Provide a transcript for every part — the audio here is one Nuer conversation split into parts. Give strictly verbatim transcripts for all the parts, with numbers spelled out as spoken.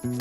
Sowing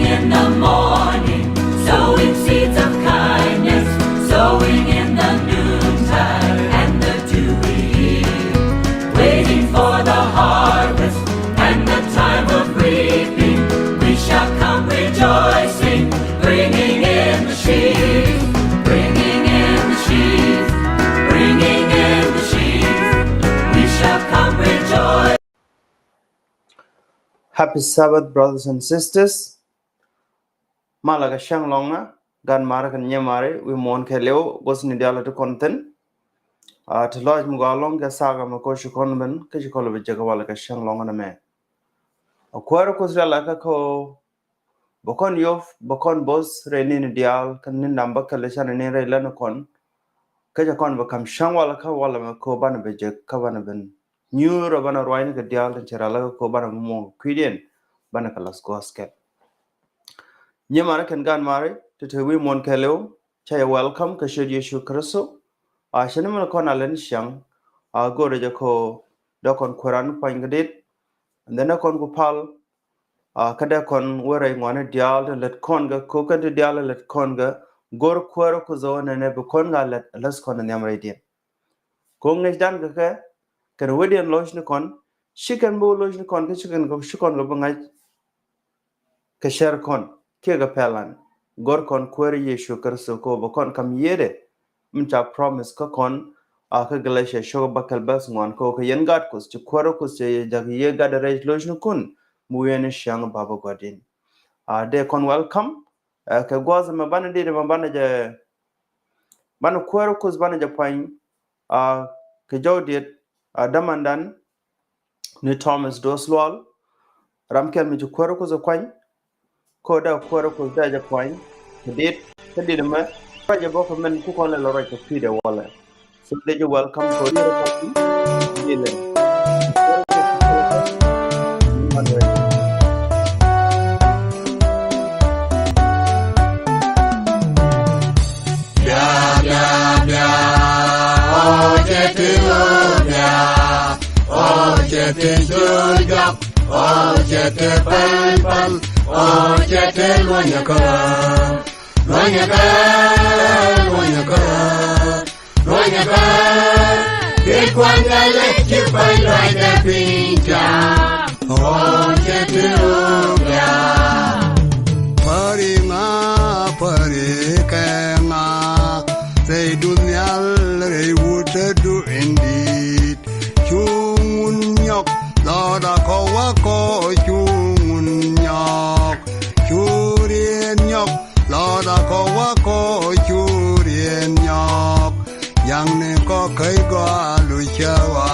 in the morning, sowing seeds of kindness, sowing in the noontide and the dewy evening, waiting for the harvest and the time of reaping. We shall come rejoicing, bringing in the sheaves, bringing in the sheaves, bringing in the sheaves. We shall come rejoicing. Happy Sabbath, brothers and sisters. Malɛ kɛ cäŋ lɔŋnä, gan mari kɛnɛ nyimaari wi̱i̱ muɔ̱ɔ̱n kɛɛliw, gua̱thni diaal ti kɔn thi̱n. Aa, ti lɔc mi gɔaa ɛlɔ̱ŋ kɛ thaak ɛmɛ kɛ ɣöö ci kɔn ben, kä ci kɔn lɛ bɛ jek walɛ kɛ cäŋ lɔŋnä mɛ. A kuäär Kuoth rialikä kɛ ɣöö bɛ kɔn yop, bɛ kɔn bo̱th rɛy ni̱ni diaal, kä ni̱n da̱ŋ bäkɛl canɛ ni̱n rɛy län kɔn. Kä cɛ kɔn bɛ ka̱m cäŋ walɛ kä walɛ mɛ kɛ ɣöö banɛ bɛ jek kä banɛ ben nyuur ɔ banɛ ruacni kɛ diaal tin ci rialikä kɛ ɣöö banɛ bɛ muɔ̱ɔ̱ŋ kɛ kui̱diɛn, banɛ kɛ la̱th gua̱a̱th kɛl. Nyimaari kɛnɛ gan mari, ti te wi̱i̱ muɔ̱ɔ̱n kɛɛliw, ca yɛ welcome kɛ ciöt Yecu Kritho. A cɛ ni min kɔn a lɛn ciaŋ, a go̱o̱rɛ jɛ kɛ ɣöö dee kɔn kueran pua̱ny kɛ dit, and then dee kɔn ku pal, a kä dee kɔn wä rɛy ŋuani diaal tin lät kɔn kɛ, kɛ ɣöö kɛn ti diaal tin lät kɔn kɛ, go̱r kuäär Kuoth ɣöö nɛnɛ bi kɔn kɛ lät, läth kɔn nhiam rɛydiɛn. Kɛ ɣöö ŋäcdan kɛ kɛ, kɛnɛ wecdiɛn locnikɔn, ci kɛn bi wä locnikɔn, kä ci kɛn kɛ, ci kɔn kɛ bi ŋa̱c kɛ cär kɔn kiɛ kɛ pɛlan. Go̱r kɔn kuäär Yecu Kritho kɛ ɣöö bɛ kɔn ka̱m yiëëdɛ min ca promise kä kɔn, a kä Galatia cio̱k bäkɛl bɛ̈th ŋuan kɛ ɣöö kɛ yɛn Gat Kuoth, ci kuäär Kuoth cɛ yɛ jak yiëë gat rɛy locnikun mi wi̱i̱ni ciaŋ Baba Gɔ̱diɛn. A dee kɔn welcome, ɛ, kɛ gua̱a̱th ɛmɛ banɛ dit ɛmɛ banɛ jɛ, banɛ kuäär Kuoth banɛ jɛ pua̱ny, a, kɛ jɔwdiɛt, a, dämandan ni Thomas Dose Lual, ram kɛl mi ci kuäär Kuoth ɛ kuany, kɛ ɣöö dee kuäär Kuoth dee jɛ pua̱ny kɛ dit, kä dit ɛmɛ, kɛ jɛ bä kɛ min ku kɔn lɛ lɔ ruac kɛ kui̱dɛ walɛ. So dee jɛ welcome kɛ ɣöö yɛn kɔn ti ilɛ. Bia, bia, bia, ɔ cɛ ti ɣöö bia, ɔ cɛ ti jur jɔk, ɔ cɛ ti päl päl, ɔ cɛ ti luɔ̱nyɛ kä, luɔ̱nyɛ kä, luɔ̱nyɛ kä. Luɔ̱nyɛ kä, ti kuan Nhial lɛ ci päl lua̱cdɛ piny ca. Ɣɔw cɛ ti ruk ya. Päri ŋa, päri kɛ ŋa. Rɛy duŋ Nhial, rɛy wut te du in di̱i̱t. Cu ŋun nyɔk, lɔt a kɔ wa kɔ, cu ŋun nyɔk. Cu riet nyɔk, lɔt a kɔ wa kɔ, cu riet nyɔk. Yaŋni kɔ käc gɔaa luc cä wa.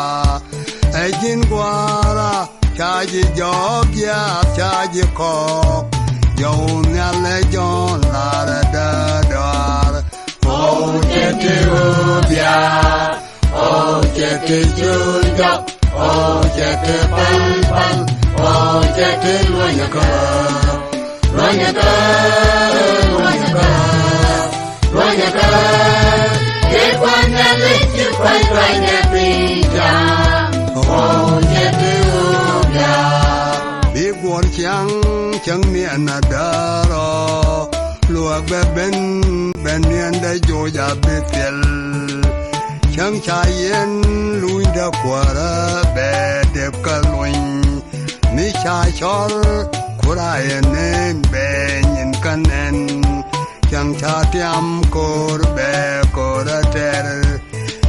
Ɛ ji̱n gua̱a̱ra ca ji̱ jɔɔk, yath ca ji̱ kɔɔk. Jɔw Nhial ɛ jɔ̱ɔ̱n la̱r ɛ däär dɔaar. Ɣɔw cɛ ti ɣöö bia. Ɣɔw cɛ ti cul jɔk. Ɣɔw cɛ ti päl päl. Ɣɔw cɛ ti luɔ̱nyɛ kä. Luɔ̱nyɛ kä, luɔ̱nyɛ kä, luɔ̱nyɛ kä. Ti kuan Nhial lɛ ci päl lua̱cdɛ piny ca. Ɣɔw cɛ ti ɣöö bia. Bi guɔ̱r ciaŋ, cäŋ niɛn a däär ɔ. Luäk bɛ ben, ben niɛn dee joc a bi thil. Cäŋ ca yɛn luny dee kuäärä bɛ dep kä luny. Mi ca cɔl kura yɛ nen bɛ nyin kä nɛn. Cäŋ ca tiam ko̱r bɛ ko̱r a tɛr.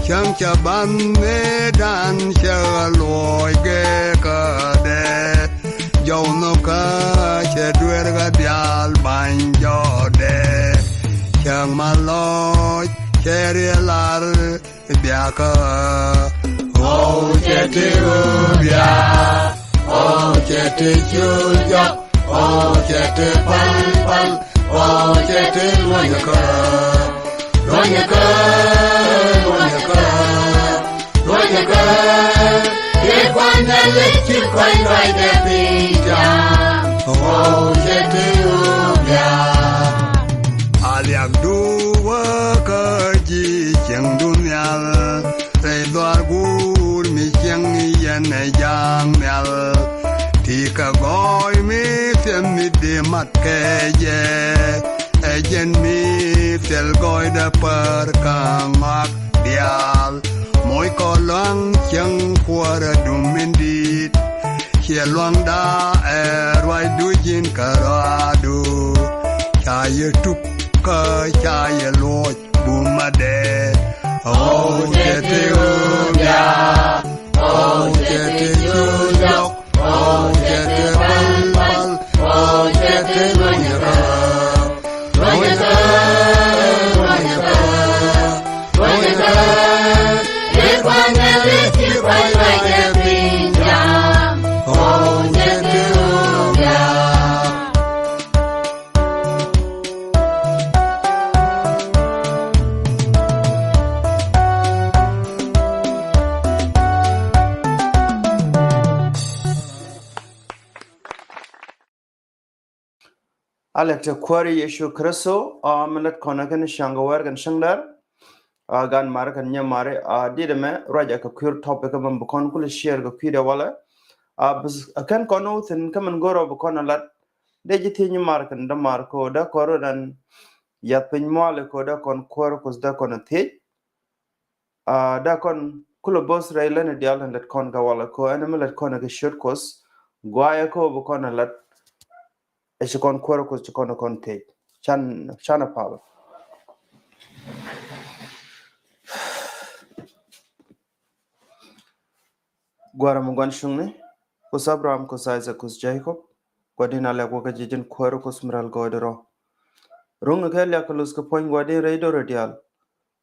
Cäŋ ca ban mëëdan cɛ ɣä luɔc gɛ kädɛ. Jɔw nhɔkä cɛ duer kä diaal bany jɔdɛ. Cäŋ ma lɔc cɛ riɛ lar biakä. Ɣɔw cɛ ti ɣöö bia. Ɣɔw cɛ ti cul jɔk. Ɣɔw cɛ ti päl päl. Ɣɔw cɛ ti luɔ̱nyɛ kä. Luɔ̱nyɛ kä, Lɛ ci kɔc ruacdɛ piny jam, ɣɔw cɛ ti ɣöö biaar. A liakdu wä kä ji̱ cieŋdun nhial, rɛy dhuaar guur mi cieŋ yɛn ɛ ja̱a̱ŋ nhial. Ti kɛ gɔɔy mi thiɛm mi dee mat kɛ jɛ, ɛ jɛn mi thil gɔɔydɛ pär kä ŋɔak diaal. Moc kɔ luaŋ cieŋ kuäärä dum in di̱i̱t. Ciɛ luaŋda ɛ ruacdu ji̱n kärɔadu. Ca yɛ tup kä ca yɛ luɔc bumadɛ. Ɣɔw cɛ ti ɣöö bia. Ɣɔw cɛ ti cu jɔk. Ɣɔw cɛ ti pal pal. Ɣɔw cɛ ti luɔnyɛ kä. A lɛk te Kuäär Yecu Kritho, a mi lät kɔn ɛ kɛn cäŋ kɛ wäär kɛn cäŋ däär. A gan mari kɛn nyɛ mari, a di̱t ɛmɛ ruac ɛ kɛ kui̱r topic kä bä bi kɔn kulɛ share kɛ kui̱dɛ walɛ. A bi kɛn kɔn wä thi̱n kä min go̱rɛ bi kɔn ɛ lat. Dee ji̱ thiec nyi mar kɛn dämar kɛ wä dee kɔn rɔ dan yath piny muali kɛ wä dee kɔn Kuäär Kuoth dee kɔn ɛ thiec. A da kɔn kulɛ bo̱th rɛy lɛn diaal tin lät kɔn kɛ walɛ kɔ ɛn mi lät kɔn kɛ ciöt Kuɔth guayɛ kɔ bi kɔn lät. Ɛ ci kɔn Kuäär Kuɔth ci kɔn kɔn thiec. Can, can a pal. Gua̱a̱r mi gua̱n cuŋni, Kuoth Abraham, Kuoth Isaac, Kuoth Jacob, Gua̱di̱n a lɛk wä kä ji̱ ji̱n Kuäär Kuoth mi ral gɔɔydɛ rɔ. Ruŋ kɛ liak kɛ luth kɛ puɔ̱ny Gua̱di̱n rɛy do̱rɛ diaal.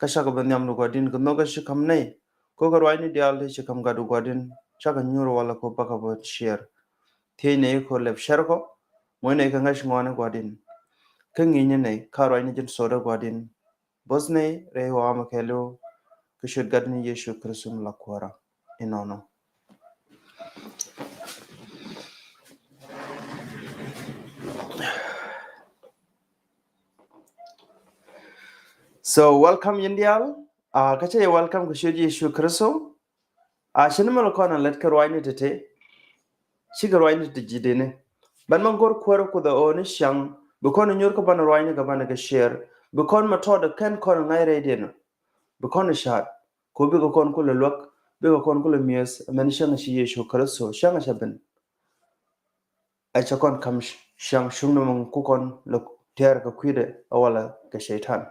Kä cakɛ bä nhiam ni Gua̱di̱n kɛ nhök kä ci ka̱m nɛy. Kɛ kɛ ruacni diaal ti ci ka̱m gatdu Gua̱di̱n cakɛ nyuur walɛ kɛ bäkɛ bä share. Thiec nɛy kɛ lɛp share kɔ. Muɔ̱c nɛy kɛ ŋäc ŋɔaani Gua̱di̱n. Kä ŋi̱i̱cni nɛy kä ruacni ji̱n sodɛ Gua̱di̱n. Bo̱th nɛy rɛy ɣɔaa mi kɛɛliw kɛ ciöt Gatni Yecu Kritho mi la Kuäärä. Inɔnɔ. So welcome yɛn diaal. A kä cä yɛ welcome kɛ ciöt Yecu Kritho. A cä ni mɛ lɛ kɔn a lät kɛ ruacni tete. Cikɛ ruacni ti ji̱ deni. Bän mɛ go̱r Kuäär Kuoth ɛ ɣöö ni ciaŋ bi kɔn nyuur kä banɛ ruacni kɛ banɛ kɛ share. Bi kɔn mɛ tɔɔdɛ kɛn kɔn ŋa̱c rɛydiɛn. Bi kɔn ca̱a̱t. Kɛ ɣöö bikɛ kɔn kulɛ luäk, bikɛ kɔn kulɛ mi̱eth, amäni cäŋ ci Yecu Kritho, cäŋ cɛ ben. Ɛ cɛ kɔn ka̱m cäŋ cuŋni mɛ ku kɔn lɛ tɛɛr kɛ kui̱dɛ, ɛ walɛ kɛ cɛy-tan.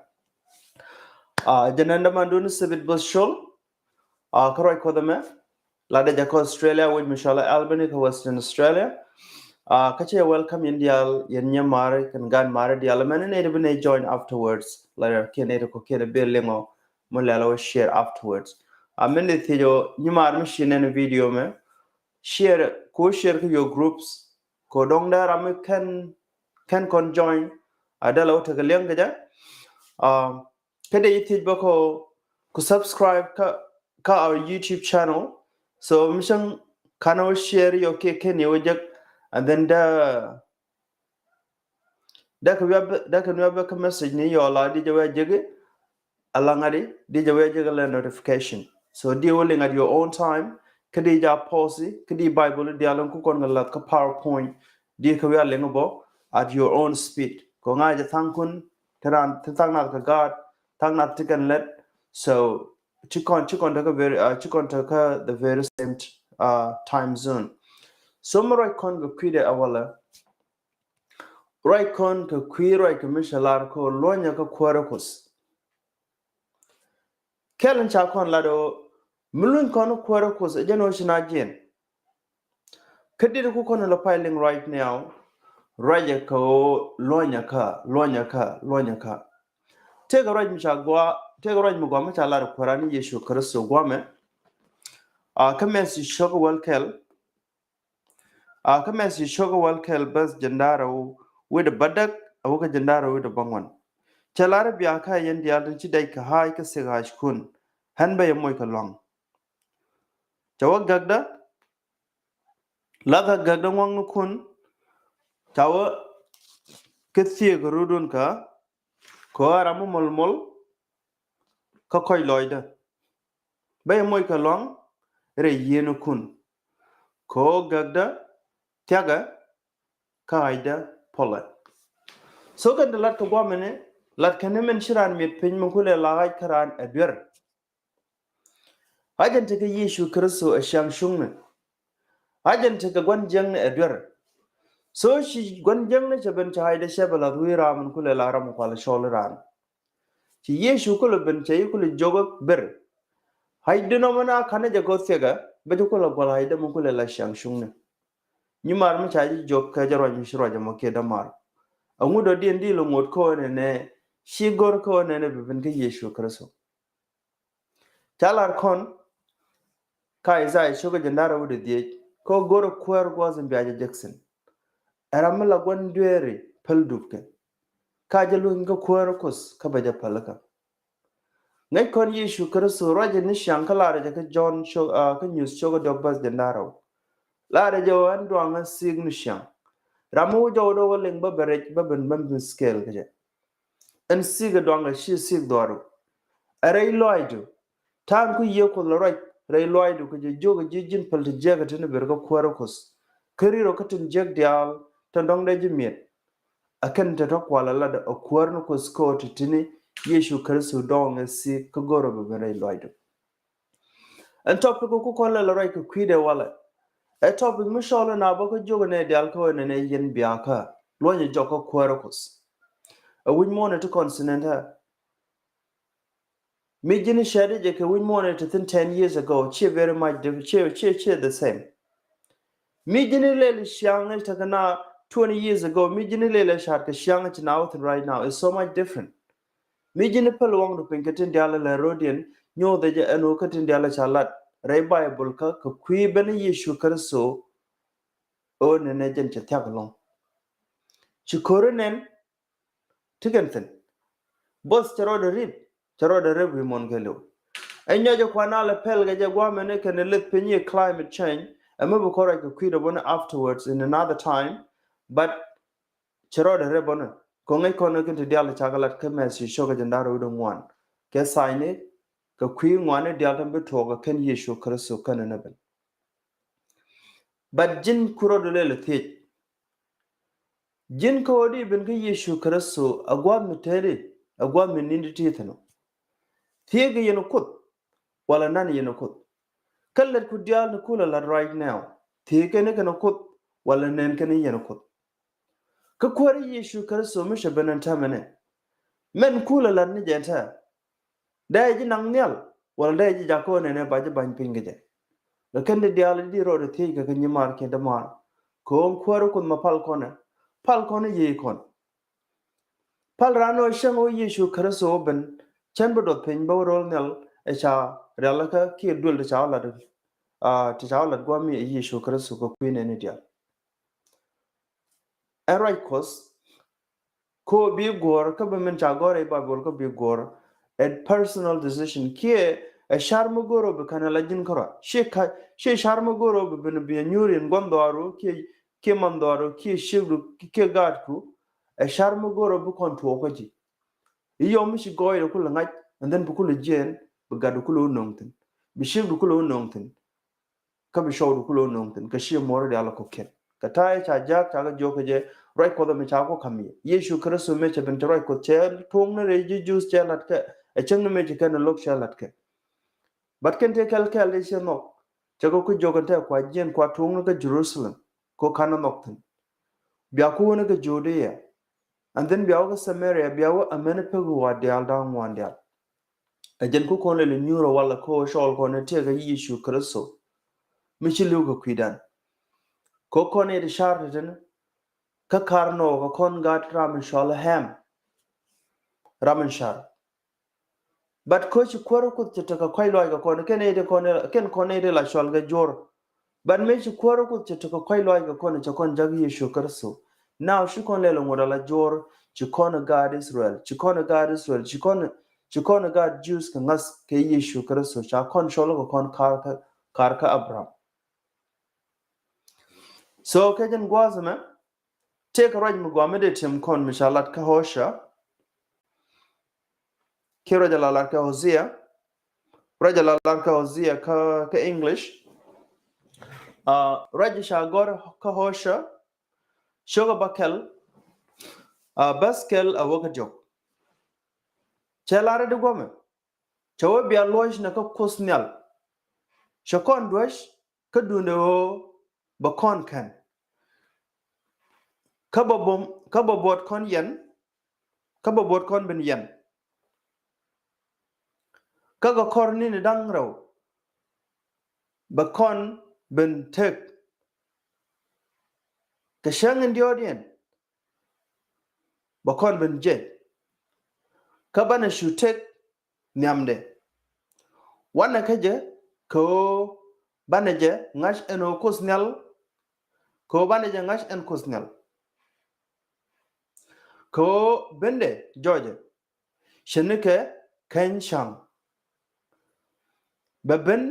A jɛ nɛn dämandun Thibit Bo̱th Col. A kä ruac Kuɔth ɛmɛ, latdɛ jɛ kä Australia, wec mi cɔalɛ Albany kä Western Australia. A kä cɛ welcome yɛn diaal, yɛn nyɛ mari kɛn gan mari diaal, amäni nɛy ti bi nɛy join afterwards. Latdɛ kiɛn nɛy ti kɔ̱kiɛn bi liŋɔ mi lɛl ɔ share afterwards. A min di thiec ɔ nyi mar mi ci nɛn video mɛ, share, ko share kä your groups, ko dɔŋ dee ram mi kɛn, kɛn kɔn join. A dee la wä tekɛ liɛŋ kɛ jɛ. A kä dee yi thiec bä kɔ ku subscribe kä, kä our YouTube channel. So mi cäŋ kanɛ wä share yɔ kiɛ kɛn yɛ wä jek, and then dee Dee kɛ wiaa bä, dee kɛ wiaa bä kä message ni yɔɔla di jɛ wiaa jeki. Ala ŋa̱di di jɛ wiaa jeki lɛ notification. So di wä liŋ at your own time. Kä di ja pause, kä di Bible diaal in ku kɔn kɛ lath kä PowerPoint. Di kɛ wiaa liŋ bɔ at your own speed. Kɔ ŋa̱ jɛ thaŋ kun ti ran ti thaŋ nath kɛ gaat, thaŋ nath ti kɛn lɛt. So ci kɔn, ci kɔn te kä very, uh, ci kɔn te kä the very same, uh, time zone. So mi ruac kɔn kɛ kui̱dɛ a walɛ. Ruac kɔn kɛ kui̱ ruac kɛ mi cɛ lar kɛ ɣöö luɔ̱nyɛ kä Kuäärä Kuoth. Kɛl in ca kɔn lat ɣöö mi luny kɔn Kuäärä Kuoth ɛ jɛn ɣöö ci na jiɛn. Kä dit ku kɔn in lɔ pay liŋ right now. Ruacɛ kɛ ɣöö luɔ̱nyɛ kä, luɔ̱nyɛ kä, luɔ̱nyɛ kä. Tëëkɛ ruac mi ca gɔaa, tëëkɛ ruac mi gɔaa mi ca lat Kuäärä ni Yecu Kritho guamɛ. A kä Mɛthiw cio̱k wäl kɛl. A kä Mɛthiw cio̱k wäl kɛl bäth jiɛn da̱ŋ rɛw wi̱cdɛ bädäk a wä kä jiɛn da̱ŋ rɛw wi̱cdɛ bäŋuan. Cɛ lar i̱ bia kä yɛn diaal tin ci dɛc kɛ ɣaac kä thik ɣaackun, ɣän bä yɛ moc kɛ lua̱ŋ. Cɛ wä gäkdä, Lathä gäkdä ŋuaŋnikun, ca wä kä thiek rudun kä, kɛ ɣöö ram mi mɔlmɔl kä kɔc lɔcdä. Bä yɛ moc kɛ luaŋ rɛy yieenikun, kɛ ɣöö gäkdä thia̱kɛ kä ɣa̱cdä puɔlɛ. So kɛn te lat kɛ guamɛni, lat kɛn ni min ci raan mi̱et piny min kulɛ la ɣa̱c kä raan ɛ duer. Ɣa̱c ɛn tekɛ Yecu Kritho ɛ ciaŋ cuŋni. Ɣa̱c ɛn tekɛ gua̱n jiäkni ɛ duer. So ci gua̱n jiäkni cɛ ben cɛ ɣa̱cdɛ cɛ bɛ lath wi̱i̱ ram min kulɛ la ram kual cɔl raan. Ci Yecu kulɛ ben cɛ yi kulɛ jiök ber. Ɣa̱cdɛ nɔmɔ na ka̱n jɛ gɔ̱th thiɛkɛ, bä jɛ kulɛ gua̱l ɣa̱cdɛ min kulɛ la ciaŋ cuŋni. Nyimaar mi ca ji̱ jiök kɛ jɛ ruac mi ci ruac ɛmɔ kiɛ dämaar. Ɛŋu dɔ̱diɛn di lɛ ŋot kä ɣöö nɛnɛ, ci go̱r kä ɣöö nɛnɛ bi ben kä Yecu Kritho. Ca lar kɔn kä Isaiah cio̱kä jiɛn da̱ŋ rɛw wi̱cdɛ dhieec, kä go̱r kuäär gua̱a̱th in bia jɛ jek thi̱n. Ɛ ram mi la gua̱n dueeri päl dupkɛ. Ka jɛ luny kä kuäär Kuoth kä bɛ jɛ pälikä. Ŋäc kɔn Yecu Kritho ruacɛ ni ciaŋ kä lar jɛ kä Jɔ̱ɔ̱n cio̱k, ah, kä Nyuuth cio̱kä diɔ̱k bäth jiɛn da̱ŋ rɛw. Lar jɛ ɣöö ɛn duaŋä thiek ni ciaŋ. Ram mi wä jɔw dɔ̱k ɣä liŋ bä bɛ rɛc bä ben bä ben scale kä jɛ. Ɛn thiek ɛ duaŋɛ ci thiek dhuaru. Ɛ rɛy lɔaacdu. Ta̱a̱n ku yiëë Kuoth lɛ ruac rɛy lɔaacdu kɛ jɛ jiök ɛ ji̱ ji̱n päl ti jiäkɛ tini ber kä kuäärä Kuoth. Kä ri̱r ɔ kä tin jiäk diaal tin dɔ̱ŋ dee ji̱ mi̱et. Ɛ kɛn te tɔ̱ kualɛ latdɛ ɛ kuäär ni Kuoth kä ɔ ti tini Yecu Kritho dɔ̱ŋ ɛ thiek kä go̱r ɔ bɛ ben rɛy lɔaacdu. Ɛn topic ku kɔn lɛ lɛ ruac kɛ kui̱dɛ walɛ. Ɛ topic mi cɔl in a bä kä jiök nɛ diaal kä wä nɛnɛ yɛn biakä luɔ̱nyɛ jɔk kä kuäärä Kuoth. Ɛ wi̱c muɔ̱ɔ̱nɛ ti continent ɛ. Mi ji̱n cɛ di jɛ kɛ wi̱c muɔ̱ɔ̱nɛ ti thin ten years ago, ciɛ very much diff-, ciɛ, ciɛ, ciɛ the same. Mi ji̱n lɛl ciaŋ ni tekɛ na twenty years ago, mi ji̱n lɛl ɛ cat kɛ ciaŋ ci na wä thin right now is so much different. Mi ji̱n päl waŋdu piny kä tin diaal lɛ rɔ̱diɛn nyothɛ jɛ ɛn ɣöö kä tin diaal ca lat rɛy Baibol kä kɛ kui̱ ben Yecu Kritho. Ɣöö nɛnɛ jɛn cɛ thiak ɛlɔ̱ŋ. Ci ko̱ri nɛn ti kɛn thi̱n. Both cɛ rɔɔdɛ rip, cɛ rɔɔdɛ rip wi̱i̱ muɔ̱n kɛ li̱w. Ɛ nyɔcɛ kuan a lɛ pɛl kɛ jɛ gua̱a̱mɛn ni kɛn leth piny i̱ climate change, ɛ mi bi kɔn ruac kɛ kui̱dɛ bä ni afterwards in another time, but cɛ rɔɔdɛ rɛp bä ni kɔŋ ŋäc kɔn ni kɛn ti diaal ca kɛ lat kä Mɛthiw cio̱kä jiɛn da̱ŋ rɛw wi̱cdɛ ŋuan. Kɛ tha̱a̱cni kɛ kui̱ ŋuani diaal tin bi tuɔɔk kɛ kɛn Yecu Kritho kɛn ni ben. But ji̱n ku rɔɔdɛ lɛl thiec. Ji̱n kä ɣöö di ben kä Yecu Kritho a gua̱a̱th mi tëëdi a gua̱a̱th mi ni̱n ti ti thi̱n ɔ. Thiec kɛ yɛn Kuoth wala nan yɛn Kuoth. Kä lɛt ku diaal ni kulɛ lat right now. Thiec kɛn kɛn Kuoth wala nɛn kɛn yɛn Kuoth. Kä kuäär Yecu Kritho mi cɛ ben ɛn täämɛ nɛ. Mɛn kulɛ lat ni jɛ tɛɛ. Dee ji̱ naŋ nhial wala dee ji̱ jakä ɣöö nɛnɛ ba ji̱ ba̱ny piny kɛ jɛ. Kɛ kɛn di diaal di rɔɔdɛ thiec kɛ kɛ nyimaar kiɛ dämaar. Kɛ ɣöö kuäär Kuoth ma pal kɔnɛ, pal kɔnɛ yiëë kɔn. Pal raan ɣöö cäŋ ɣöö Yecu Kritho ɣöö ben cän bi duɔth piny bä wä ro̱l nhial ɛ ca rialikä kiɛ duël ti ca wä lat, ah, ti ca wä lat gua̱a̱mi ɛ Yecu Kritho kɛ kui̱ nɛni diaal. Ɛ ruac Kuɔth ko bi guɔ̱r kä bi min ca gɔ̱r ɛ Baibol kä bi guɔ̱r. Ɛ personal decision kiɛ ɛ car mi go̱r ɔ bi kɛn ɛ la ji̱n kärɔa. Ciɛ ka, ciɛ car mi go̱r ɔ bi bin bi nyuur in gua̱n dhɔaaru kiɛ, kiɛ man dhɔaaru kiɛ ciekdu kiɛ gaatku. Ɛ car mi go̱r ɔ bi kɔn tuɔɔk kä ji̱. I̱ yɔm mi ci gɔɔydɛ kulɛ ŋa̱c, and then bi kulɛ jiɛɛn, bi gatdu kulɛ wä nöŋ thi̱n, bi ciekdu kulɛ wä nöŋ thi̱n. Kä bi cɔwdu kulɛ wä nöŋ thi̱n kä ciɛ muɔ̱ɔ̱r diaal kɔ̱kiɛn. Kɛ ta̱a̱ ca jaak ca kɛ jiök kɛ jɛ ruac Kuɔth ɛmɛ ca ku ka̱m yɛ. Yecu Kritho mëë cɛ ben cɛ ruac Kuɔth cɛ tuɔ̱ŋ ni rɛy ji̱ Juudh cɛ la̱tkɛ. Ɛ cäŋ ni mëë ci kɛn ɛ lo̱k cɛ la̱tkɛ. But kɛn tëë kɛl kɛl dee ciɛ nhɔk. Cɛ kɛ ku jiök kɛn tɛɛ kua jiɛn kua tuɔ̱ŋ ni kä Jerusalem. Kɛ ɣöö ka̱n ɛ nhɔk thi̱n. Bia ku wä ni kä Judia. And then bia wä kä Samaria, bia wä amäni pek ɣɔaa diaal da̱ŋ ŋuan diaal. Ɛ jɛn ku kɔn lɛl inyuurä walɛ kä ɣöö cɔɔl kɔn i̱ tëëkɛ Yecu Kritho mi ci li̱w kɛ kui̱dan. Kä kɔn i̱ ti car ti tini kä kar nɔɔk kɛ kɔn gaat ram in cɔal i̱ Ham. Ram in car. But kä ci kuäärä Kuoth cɛ tekɛ kɔ̱a̱c lɔaac kɛ kɔn kɛn i̱ ti kɔn, kɛn kɔn i̱ ti la cɔal kɛ juɔ̱ɔ̱r. But mëë ci kuäärä Kuoth cɛ tekɛ kɔ̱a̱c lɔaac kɛ kɔn cɛ kɔn jak Yecu Kritho. Now ci kɔn lɛl ŋuɔ̱t ala juɔ̱ɔ̱r, ci kɔn gaat Israel, ci kɔn gaat Israel, ci kɔn, ci kɔn gaat Jews kɛ ŋa̱th kɛ Yecu Kritho ca kɔn cɔl kɛ kɔn kar kä, kar kä Abraham. So kɛ jɛn gua̱a̱th ɛmɛ tëëkɛ ruac mi gɔaa mi dee tim kɔn mi ca lat kä Hosea. Kiɛ ruac a la lat kä Hosea. Ruac a la lat kä Hosea kä, kä English. Ruac ca gɔ̱r kä Hosea. Cio̱kä bäkɛl. Bäth kɛl a wä kä diɔ̱k. Cɛ lar di guɔ̱mɛ. Cɛ wä bia luɔ̱c nɛ kä Kuoth Nhial. Cɛ kɔn duäc kä duundɛ ɣöö bɛ kɔn kɛn. Kä bɛ bom, kä bɛ buɔt kɔn yɛn, kä bɛ buɔt kɔn ben yɛn. Kä kɛ kɔr ni̱ni da̱ŋ rɛw bɛ kɔn ben tek. Kɛ cäŋ in diɔ̱ɔ̱diɛn bɛ kɔn ben jiɛc. Kä banɛ cu tek nhiamdɛ. Wanɛ kä jɛ kɛ ɣöö banɛ jɛ ŋa̱c ɛn ɣöö Kuoth Nhial, kɛ ɣöö banɛ jɛ ŋa̱c ɛn Kuoth Nhial. Kɛ ɣöö bendɛ jɔcɛ ce̱tnikɛ keny ca̱ŋ. Bɛ ben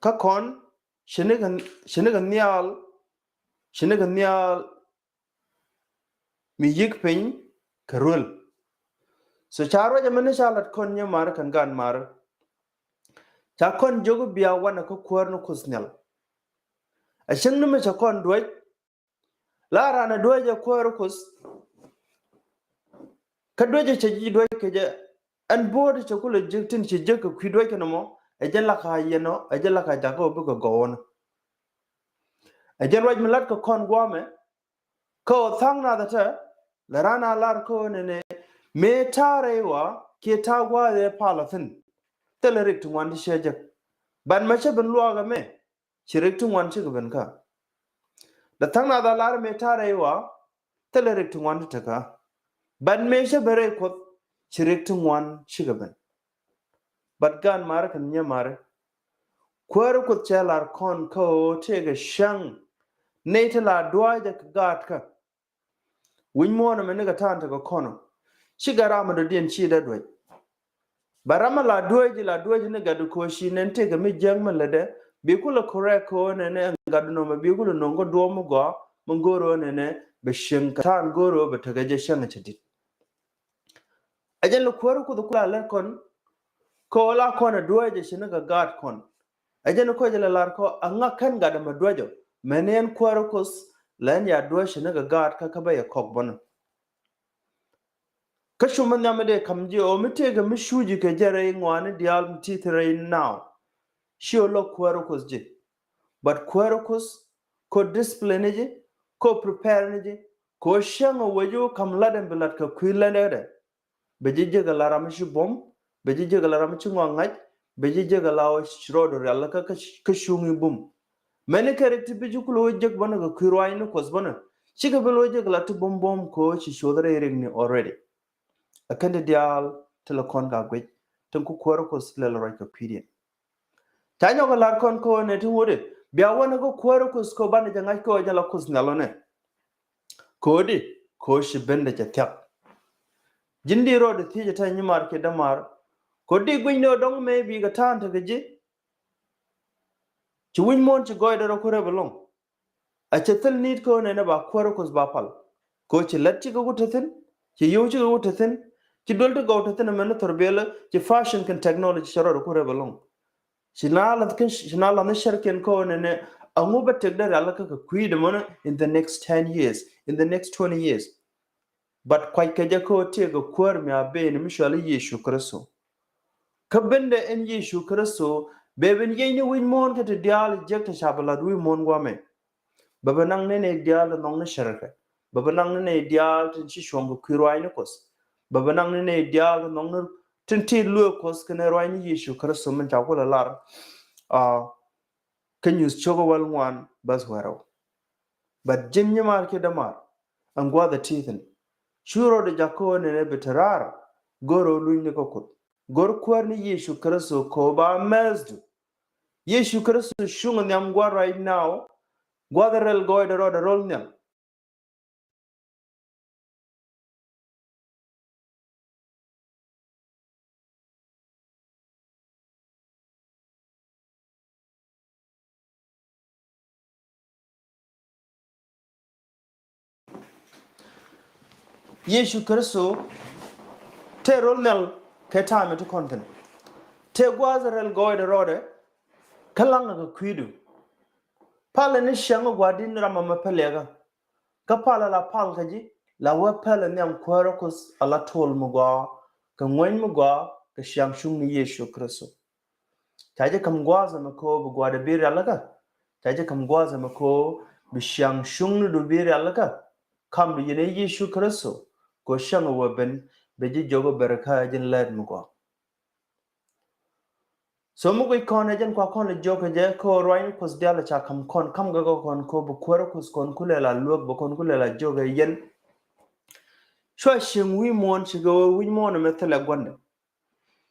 kä kɔn ce̱tnikɛ, ce̱tnikɛ nhial, ce̱tnikɛ nhial mi yi̱k piny kɛ ruel. So ca ruac ɛmɛ ni ca lat kɔn nyɛ mar kɛn gan mar. Ca kɔn jiök bia wanɛ kä kuäär ni Kuoth Nhial. A cäŋ ni mi ca kɔn duäc. La ran a duäc ɛ kuäär Kuoth. Kä duäc ɛ cɛ ji̱ duäc kɛ jɛ. Ɛn bo̱o̱t cɛ kulɛ ji̱ tin ci jiäk kɛ kui̱ duäc kɛn mɔ. Ɛ jɛ lak a yɛn ɔ, ɛ jɛ lak a jakä ɔ bikɛ gɔw ɔn. Ɛ jɛ ruac mi lat kɛ kɔn guamɛ. Kä ɔ tha̱a̱ŋ nath ɛ tɛ lɛ ran a lar kä ɔ nɛnɛ. Mëë ta̱a̱ rɛy wa kiɛ ta̱a̱ gua̱a̱th ɛ palä thi̱n. Thilɛ rik ti ŋuan ti ciɛ jek. Ban mɛ cä ben luaak ɛmɛ. Ci rik ti ŋuan cikɛ ben kä. Dee tha̱a̱ŋ nath a lar mëë ta̱a̱ rɛy wa. Thilɛ rik ti ŋuan ti tekä. Ban mëë cä ben rɛy Kuoth. Ci rik ti ŋuan cikɛ ben. Bat gan mari kɛn nyɛ mari. Kuäär Kuoth cɛ lar kɔn kä ɣöö tëëkɛ cäŋ. Nɛy ti la duaacɛ kɛ gaatkä. Wi̱ny muɔ̱ɔ̱n ɛmɛ ni kɛ ta̱a̱n tekɛ kɔn ɔ. Cikɛ ram ɛ dɔ̱diɛn ci dee duäc. Ba ram ɛ la duäc, la duäc ni gat koci nɛn tëëkɛ mi jiäk mi lätdɛ. Bi kulɛ correct kɛ ɣöö nɛnɛ ɛn gat nɔmɔ bi kulɛ no̱o̱ŋ kä duɔ̱ɔ̱p mi gɔaa mi go̱o̱r ɣöö nɛnɛ bɛ cieŋ kɛ ta̱a̱n go̱o̱r ɣöö bɛ tekɛ jɛ cäŋ cɛ di̱t. Ɛ jɛn lɛ kuäär Kuoth kula lät kɔn. Kɛ ɣöö la kɔn ɛ duäc ɛ ci ni kɛ gaat kɔn. Ɛ jɛn kɔc lɛ lar kɔ a ŋak kɛn gat ɛmɛ duäc ɔ. Mɛn ni ɛn kuäär Kuoth lɛ ɛn ya duäc ci ni kɛ gaat kä kä bä yɛ kɔk bɔnɔ. Kä cu mi nhiam mi dee kam ji̱ ɔ mi tëëkɛ mi cuuci kɛ jɛ rɛy ŋuani diaal mi ti̱i̱ thi̱n rɛy naaw. Ci ɔ lɔ kuäär Kuoth ji̱. But kuäär Kuoth kɔ discipline ni ji̱, kɔ prepare ni ji̱, kɔ cäŋ ɔ wec ɔ kam lat ɛn bi lat kɛ kui̱ ländɛ dɛ. Bɛ ji̱ jek ala ram mi ci buɔ̱m, bɛ ji̱ jek ala ram mi ci ŋɔak ŋa̱c, bɛ ji̱ jek ala ɣöö ci rɔɔdu rial kä, kä, kä cuŋ i̱ bum. Mɛni kɛ rik ti bi ji̱ kulɛ wä jek bänä kɛ kui̱ ruaacni Kuɔth bänä. Cikɛ bi lɛ wä jek ala ti buɔ̱m buɔ̱m kɛ ɣöö ci cuɔth rɛy rikni already. Ɛ kɛn ti diaal ti lɛ kɔn ka guic, tin ku kuäär Kuɔth lɛ lɛ ruac kɛ kui̱diɛn. Ca nyɔk ɛ lar kɔn kɛ ɣöö nɛ ti ŋuɔ̱t i̱ bia wänɛ kä kuäär Kuɔth kɛ ɣöö banɛ jɛ ŋa̱c kɛ ɣöö jɛ la Kuoth nhial ɣänɛ. Kɛ ɣöö di, kɛ ɣöö ci bendɛ cɛ thia̱k. Ji̱n di rɔɔdɛ thiec ɛ tɛny nyimaar kiɛ dämaar. Kɛ ɣöö di gui̱cni ɣöö dɔ̱ŋ mëë bi kɛ ta̱a̱n tekɛ ji̱. Ci wi̱c muɔ̱ɔ̱n ci gɔɔydɛ rɔ ku rep ɛlɔ̱ŋ. A cɛ thil ni̱i̱t kä ɣöö nɛnɛ ba kuäär Kuɔth ba pal. Kɛ ɣöö ci lät cikɛ wut te thi̱n, ci yio̱w cikɛ wut te thi̱n, ci duel ti gɔw te thi̱n ɛmɛn ni thor biɛlä, ci fashion kɛn technology cɛ rɔɔdɛ ku rep ɛlɔ̱ŋ. Ci na lath kä, ci na lath ni cärkiɛn kä ɣöö nɛnɛ, aŋu bä tëkdä rial kä kɛ kui̱dɛ mɔnɛ in the next ten years, in the next twenty years. But kuac kɛ jɛ kä ɣöö tëëkɛ kuäär mi a ben mi cɔal i̱ Yecu Kritho. Kä bendɛ ɛn Yecu Kritho, bɛ ben yiëëni wi̱c muɔ̱ɔ̱n kä ti diaal jek ti ca bɛ lath wi̱c muɔ̱ɔ̱n guamɛ. Bɛ bɛ naŋ ni nɛy diaal ti nhɔkni cärkɛ. Bɛ bɛ naŋ ni nɛy diaal tin ci cuɔ̱ŋ kɛ kui̱ ruaacni Kuɔth. Bɛ bɛ naŋ ni nɛy diaal ti nhɔkni tin ti lueek Kuɔth kɛnɛ ruaacni Yecu Kritho min ca kulɛ lar. Ah, kä nyuth cio̱kä wäl ŋuan bäth wäl rɛw. But ji̱n nyimaar kiɛ dämaar, ɛn gua̱a̱th ɛ ti̱i̱ thi̱n. Cu rɔɔdɛ jakä ɣöö nɛnɛ bi te raar, go̱r ɣöö lunyni kä Kuoth. Go̱r kuäär ni Yecu Kritho kɛ ɣöö ba mɛthdu. Yecu Kritho cuŋ nhiam gua̱a̱th right now, gua̱a̱th rɛl gɔɔydɛ rɔɔdɛ rɔl nhial. Yecu Kritho tëë rol nhial kɛ ta̱a̱ mi ti kɔn thi̱n. Tëë gua̱a̱th rɛl gɔɔydɛ rɔɔdɛ kä laŋ kɛ kui̱du. Palɛ ni ciaŋ gua̱a̱r di̱t ni ram ɛmɛ päliɛkä. Kä palɛ la pal kä ji̱ la wee pälɛ nhiam Kuäärä Kuoth ala tuɔl mi gɔaa kɛ ŋuäny mi gɔaa kɛ ciaŋ cuŋni Yecu Kritho. Ca ji̱ ka̱m gua̱a̱th ɛmɛ kɛ ɣöö bi gua̱a̱r bi rialikä. Ca ji̱ ka̱m gua̱a̱th ɛmɛ kɛ ɣöö bi ciaŋ cuŋnidu bi rialikä. Kamdu yɛn ɛ Yecu Kritho kɛ ɣöö cäŋ ɛ wee ben bɛ ji̱ jiök ɛ bɛr kä ji̱n lät mi gɔaa. So mi guic kɔn ɛ jɛn kua kɔn lɛ jiök kɛ jɛ kɛ ɣöö ruaacni Kuɔth diaal ɛ ca ka̱m kɔn, ka̱m gɛ kɛ kɔn kɛ ɣöö bi Kuäärä Kuoth kɔn kulɛ la luäk, bɛ kɔn kulɛ la jiök ɛ yɛn. Cua cieŋ wi̱i̱ muɔ̱ɔ̱n, cikɛ ɣöö wi̱c muɔ̱ɔ̱n ɛmɛ thilɛ gua̱ndɛ.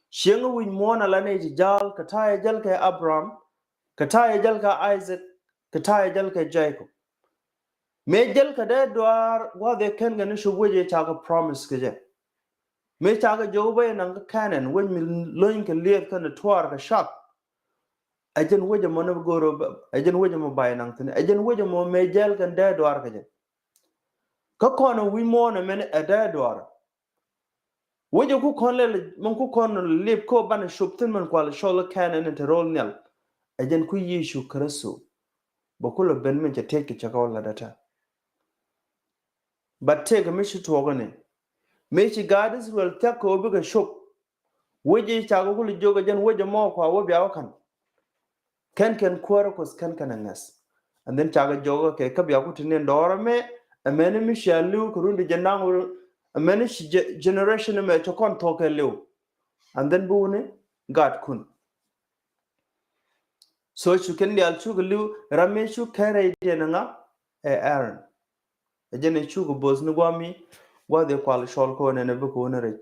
Cieŋ wi̱c muɔ̱ɔ̱n ala nɛy ti ja̱a̱l, kɛ ta̱a̱ ɛ jäl kɛ Abraham, kɛ ta̱a̱ ɛ jäl kɛ Isaac, kɛ ta̱a̱ ɛ jäl kɛ Jacob. Mëë jäl kɛ dee duaar gua̱a̱th ëë /ken kɛ ni cop wec ëë ca kɛ promise kɛ jɛ. Mëë ca kɛ jiök bä yɛ naŋ kä Canaan, wec mi lo̱ny kɛ lieth kɛnɛ tuaar kɛ cak. Ɛ jɛn wec ɛmɔ ni bi go̱o̱r ɛ jɛn wec ɛmɔ ba yɛ naŋ thi̱n. Ɛ jɛn wec ɛmɔ mëë jäl kɛn dee duaar kɛ jɛ. Kä kɔn ɛ wi̱c muɔ̱ɔ̱n ɛmɛn ɛ dee duaar. Wec ɛ ku kɔn lɛl, min ku kɔn lip kä banɛ cop thi̱n min kual cɔl Canaan in te rol nhial. Ɛ jɛn ku Yecu Kritho bɛ kulɛ ben min cɛ tëëc kɛ cɛ kɛ wä lat ɛ tɛ. But tëëkɛ mi ci tuɔɔk ni mi ci gaat Israel thia̱k kɛ wä bikɛ cop. Wec i̱ cakɛ kulɛ jiök ɛ jɛn wec ɛmɔ kua wä bia wä ka̱n. Kɛn kɛn Kuäärä Kuɔth kɛn kɛn ɛ ŋäth. And then cakɛ jiök ɛ kɛ kä bia ku ti ni dɔɔr ɛmɛ, ɛmɛni mi cia li̱w kɛ run ti jɛ naŋ wä, ɛmɛni ci generation ɛmɛ cɛ kɔn thuɔ̱k kɛ li̱w. And then bi wuni gaatkun. So cu kɛn diaal cukɛ li̱w, ram mi cu kɛn rɛydiɛn ɛ ŋa? Ɛ Aaron. Ɛ jɛn ɛ cukɛ bo̱th ni gua̱a̱mi gua̱a̱th ɛ kual cɔl kɛ wä nɛnɛ bikɛ wä ni rɛc.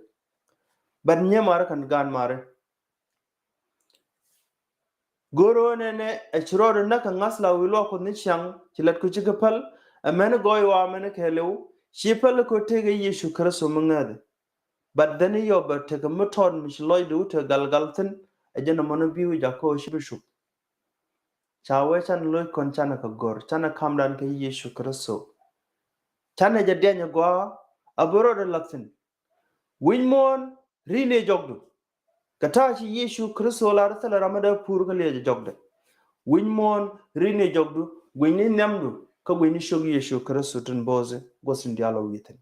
But nyɛ mari kɛn gaan mari. Go̱r wä nɛnɛ ɛ ci rɔɔdɛ näk kɛ ŋa̱th la wi̱i̱ luaak Kuɔth ni ciaŋ ci lat ku cikɛ päl. Ɛ mɛni gɔɔy wa mɛni kɛɛliw ci päl kɛ tëëkɛ Yecu Kritho mi ŋäthi. But then i̱ yɔp bɛ tekɛ mi tɔt mi ci lɔcdɛ wut tekɛ galgal thi̱n. Ɛ jɛn ɛmɔni bi wi̱c jakä ɣöö ci bi cop. Ca wee canɛ lo̱c kɔn canɛ kɛ go̱r canɛ kamdan kɛ Yecu Kritho. Canɛ jɛ diany ɛ gɔaa a bi rɔɔdɛ la̱th thi̱n. Wi̱c muɔ̱ɔ̱n ri̱n i̱ jɔkdu. Kɛ ta̱a̱ ci Yecu Kritho lar thilɛ ram mi dee pur kä liɛc jɔkdɛ. Wi̱c muɔ̱ɔ̱n ri̱n i̱ jɔkdu, gui̱cni nhiamdu kä gui̱cni ciök Yecu Kritho tin bo̱o̱thi guɔ̱th tin diaal ɔ wi̱i̱ thi̱n.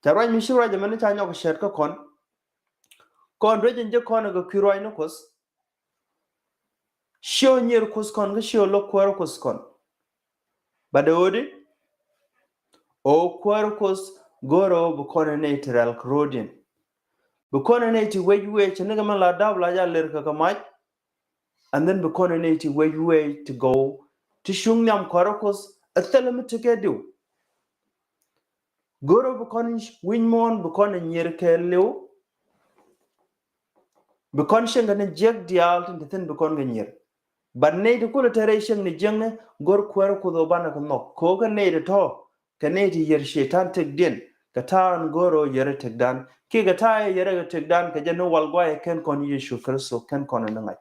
Ca ruac mi ci ruac ɛmɛni ca nyɔk cɛɛt kä kɔn. Kɔn duec in ji̱ kɔn kɛ kui̱ ruac ni Kuɔth. Ciö nyier Kuoth kɔn kä ciö lo̱k Kuäärä Kuoth kɔn. Bat ɛ ɣöödi ɣöö Kuäärä Kuoth go̱o̱rä ɣöö bi kɔn ɛ nɛy ti rɛl kɛ ro̱o̱diɛn. Bi kɔn ɛ nɛy ti wec wec ti nikɛ mɛn la dap la jal ler kɛ kɛ mac. And then bi kɔn ɛ nɛy ti wec wec ti gɔw ti cuŋ nhiam Kuäärä Kuoth ɛ thilɛ mi tekɛ diw. Go̱o̱rä bi kɔn wi̱c muɔ̱ɔ̱n bi kɔn ɛ nyier kɛɛliw. Bi kɔn cieŋ kɛ ni jiäk diaal tin ti thi̱n bi kɔn kɛ nyier. But nɛy ti kulɛ te rɛy cieŋ ni jiäkni go̱r Kuäärä Kuoth ɣöö banɛ kɛ nhɔk ko̱o̱kä nɛy ti tɔ̱ kɛ nɛy ti yɛr Cɛytan tëkdiɛn kɛ ta̱a̱ in go̱r ɣöö yɛr tekdan kiɛ kɛ ta̱a̱ in yɛr kɛ tekdan kɛ jɛ ni wal guayɛ kɛn kɔn Yecu Kritho kɛn kɔn in ŋa̱c.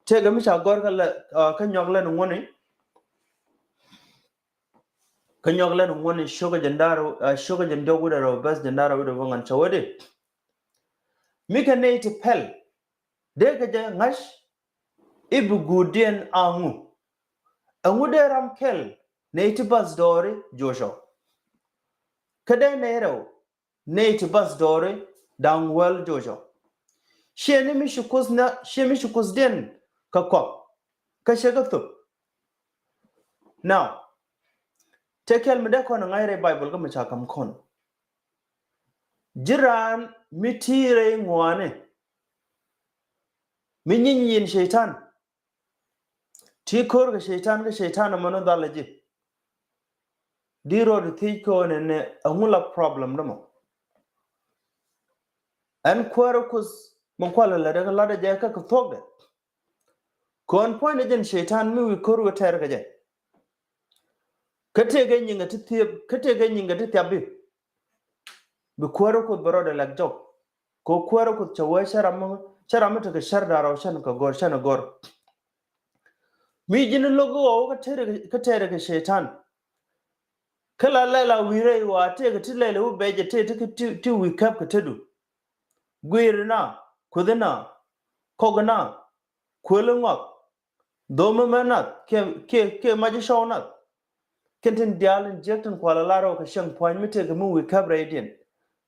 Tëëkɛ mi ca gɔ̱r kä lɛ kä nyɔk lɛn ŋuɔ̱ni. Kä nyɔk lɛn ŋuɔ̱ni cio̱kä jɛn da̱rä cio̱kä jɛn diɔk wi̱dɛ rɛw bɛth jɛn da̱rä wi̱dɛ bä ŋa̱n cɛ wä di. Mi kɛ nɛy ti pɛl dee kɛ jɛ ŋa̱c i̱ bi guutdiɛn a ŋu. Ɛŋu dee ram kɛl nɛy ti bath dɔɔri juɔcɔ. Kä dee nɛy rɛw nɛy ti bath dɔɔri da̱ŋ wäl juɔcɔ. Ciɛ ni mi ci Kuoth na ciɛ mi ci Kuothdiɛn kɛ kɔk kä cɛ kɛ thop. Now tëë kɛl mi dee kɔn ɛ ŋa̱c rɛy Baibol kä mi ca ka̱m kɔn. Ji̱ raan mi ti̱i̱ rɛy ŋuani mi nyiny yin Cɛytan. Ti ko̱r kɛ Cɛytan kä Cɛytan ɛmɔ ni dhal ɛ ji̱. Di rɔɔd thiec kɛ ɣöö nɛnɛ ɛŋu la problem dämɔ. Ɛn Kuäärä Kuoth mi kualɛ lät ɛ kɛ lat ɛ jɛ kä kɛ thuɔ̱kdɛ. Kɔn puɔ̱nydɛ jɛn Cɛytan mi wi̱i̱ ko̱r wi̱i̱ tɛr kɛ jɛ. Kä tëëkɛ nyiŋ ɛ ti thiep kä tëëkɛ nyiŋ ɛ ti thiap bi. Bi Kuäärä Kuoth bɛ rɔɔdɛ lɛk jɔk. Kɛ Kuäärä Kuoth cɛ wee cɛ ram mi cɛ ram mi tekɛ cär da̱rä cɛn kɛ gɔ̱r cɛn ɛ gɔ̱r. Mi ji̱n lo̱k ɣɔw kä tɛɛrɛ kɛ Cɛytan. Kä la lɛl a wi̱i̱ rɛy wa tëëkɛ ti lɛl i̱ wä bɛc ɛ tëë ti ti wi̱i̱ käp kɛ tetdu. Gui̱i̱r na, kueth na, kɔk na, kuel ŋɔak, dhom mɛ nath kiɛ kiɛ kiɛ mac cɔw nath. Kɛn tin diaal in jiäk tin kual a lar ɔ kɛ cäŋ pua̱ny mi tëëkɛ mi wi̱i̱ käp rɛydiɛn.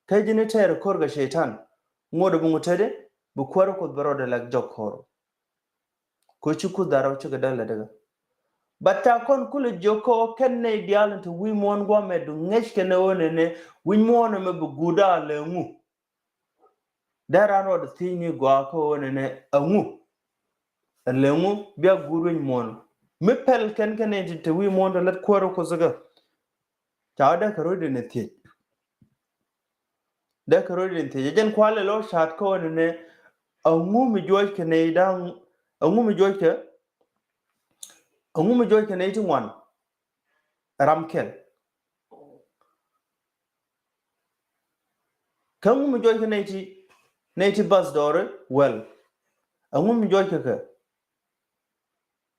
Kä ji̱n i̱ tɛɛr ko̱r kɛ cɛytan. Ŋot ɛ bi ŋut tetdɛ bi kuäär Kuoth bɛ rɔɔdɛ lɛk jɔk ko̱r. Kɛ ci Kuoth da̱rɛ wä cikɛ däl lɛ däkä. But ca kɔn kulɛ jiök kä ɣöö kɛn nɛy diaal in te wi̱i̱ muɔ̱ɔ̱n gua̱a̱mɛ du ŋäc kɛn ɛ ɣöö nɛnɛ wi̱c muɔ̱ɔ̱n ɛmɛ bi guut a lɛ ŋu. Dee raan rɔɔdɛ thiecni gɔaa kä ɣöö nɛnɛ a ŋu. A lɛ ŋu bia guut wi̱c muɔ̱ɔ̱n. Mi pɛl kɛn kɛn nɛy ti te wi̱i̱ muɔ̱ɔ̱n te lät kuäär Kuoth kä. Ca wä dee kɛ rɔɔdɛ ni thiec. Dee kɛ rɔɔdɛ ni thiec. Ɛ jɛn kualɛ lɔ ca̱a̱t kä ɣöö nɛnɛ a ŋu mi juɔc kɛ nɛy da̱ŋ, a ŋu mi juɔc kɛ, a ŋu mi juɔc kɛ nɛy ti ŋuan. Ram kɛl. Kä ŋu mi juɔc kɛ nɛy ti, nɛy ti bath dɔɔri wäl. A ŋu mi juɔc kɛ kɛ.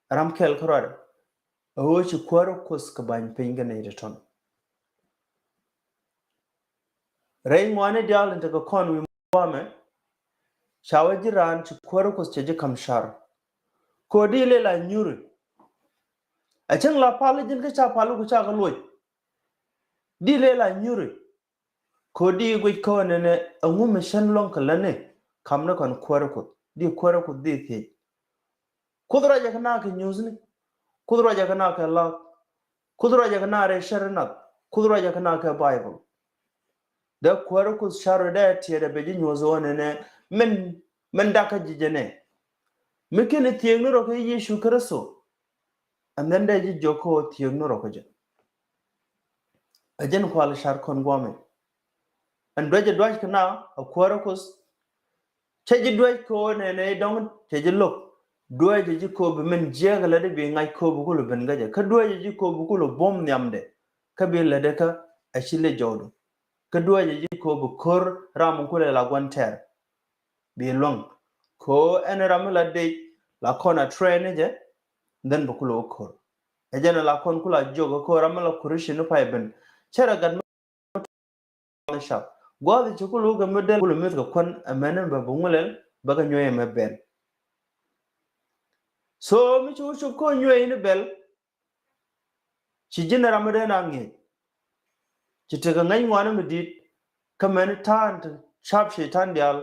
Ram kɛl kärɔadɛ. A ɣöö ci kuäär Kuoth kɛ ba̱ny piny kɛ nɛy ti tɔn. Rɛy ŋuani diaal in tekɛ kɔn wi̱i̱ muɔ̱ɔ̱n gua̱a̱mɛ. Ca wä ji̱ raan ci kuäär Kuoth cɛ ji̱ ka̱m car. Kɛ ɣöö di lëë la nyuri. A cäŋ la pal ji̱n kä ca pal ku ca kɛ luɔc. Di lëë la nyuri. Kɛ ɣöö di guic kä ɣöö nɛnɛ a ŋu mi cän luɔ̱ŋ kɛ lätni. Ka̱m ni kɔn kuäär Kuoth. Di kuäär Kuoth di thiec. Kuoth ruacɛ kɛ na kɛ nyuuthni. Kuoth ruacɛ kɛ na kɛ la̱a̱k. Kuoth ruacɛ kɛ na rɛy cär nath. Kuoth ruacɛ kɛ na kɛ Baibol. Dee kuäär Kuoth car rɔ dee tiɛɛdɛ bɛ ji̱ nyuɔ̱th ɣöö nɛnɛ min, min dakä ji̱ jɛ nɛ. Mi kɛn thiëëkni rɔ kɛ Yecu Kritho. And then dee ji̱ jiök kä ɣöö thiëëkni rɔ kɛ jɛ. Ɛ jɛn kual car kɔn gua̱a̱mɛ. Ɛn duecɛ duac kɛ na a kuäär Kuoth. Cɛ ji̱ duec kɛ ɣöö nɛnɛ dɔ̱ŋ cɛ ji̱ lo̱k. Duecɛ ji̱ kɛ ɣöö bi min jiääk lätdɛ bi ŋa̱c kɛ ɣöö bi kulɛ ben kä jɛ. Kä duecɛ ji̱ kɛ ɣöö bi kulɛ buɔ̱m nhiamdɛ. Kä bi lätdɛ kä a ci lɛ jɔwdɛ. Kä duecɛ ji̱ kɛ ɣöö bi ko̱r ram kulɛ la gua̱n tɛɛr. Bi luäŋ. Kɛ ɣöö ɛn ram mi la dec la kɔn a train ni jɛ. Then bi kulɛ wä ko̱r. Ɛ jɛn la kɔn kula jiök kä ram mi la kurishin ni pay ben. Cɛ rɛ gat mi cap. Gua̱a̱th ci kulu kɛ mi dɛl kulu mith kɛ kuän ɛmɛn in bɛ bi ŋulɛl bɛ kɛ nyuɛy ɛmɛ bɛl. So mi ci wä cop kä nyuɛy ni bɛl. Ci ji̱n ram mi dee na ŋi̱eec. Ci tekɛ ŋäc ŋuani mi di̱i̱t kä mɛn ta̱a̱n ti cap cɛytan diaal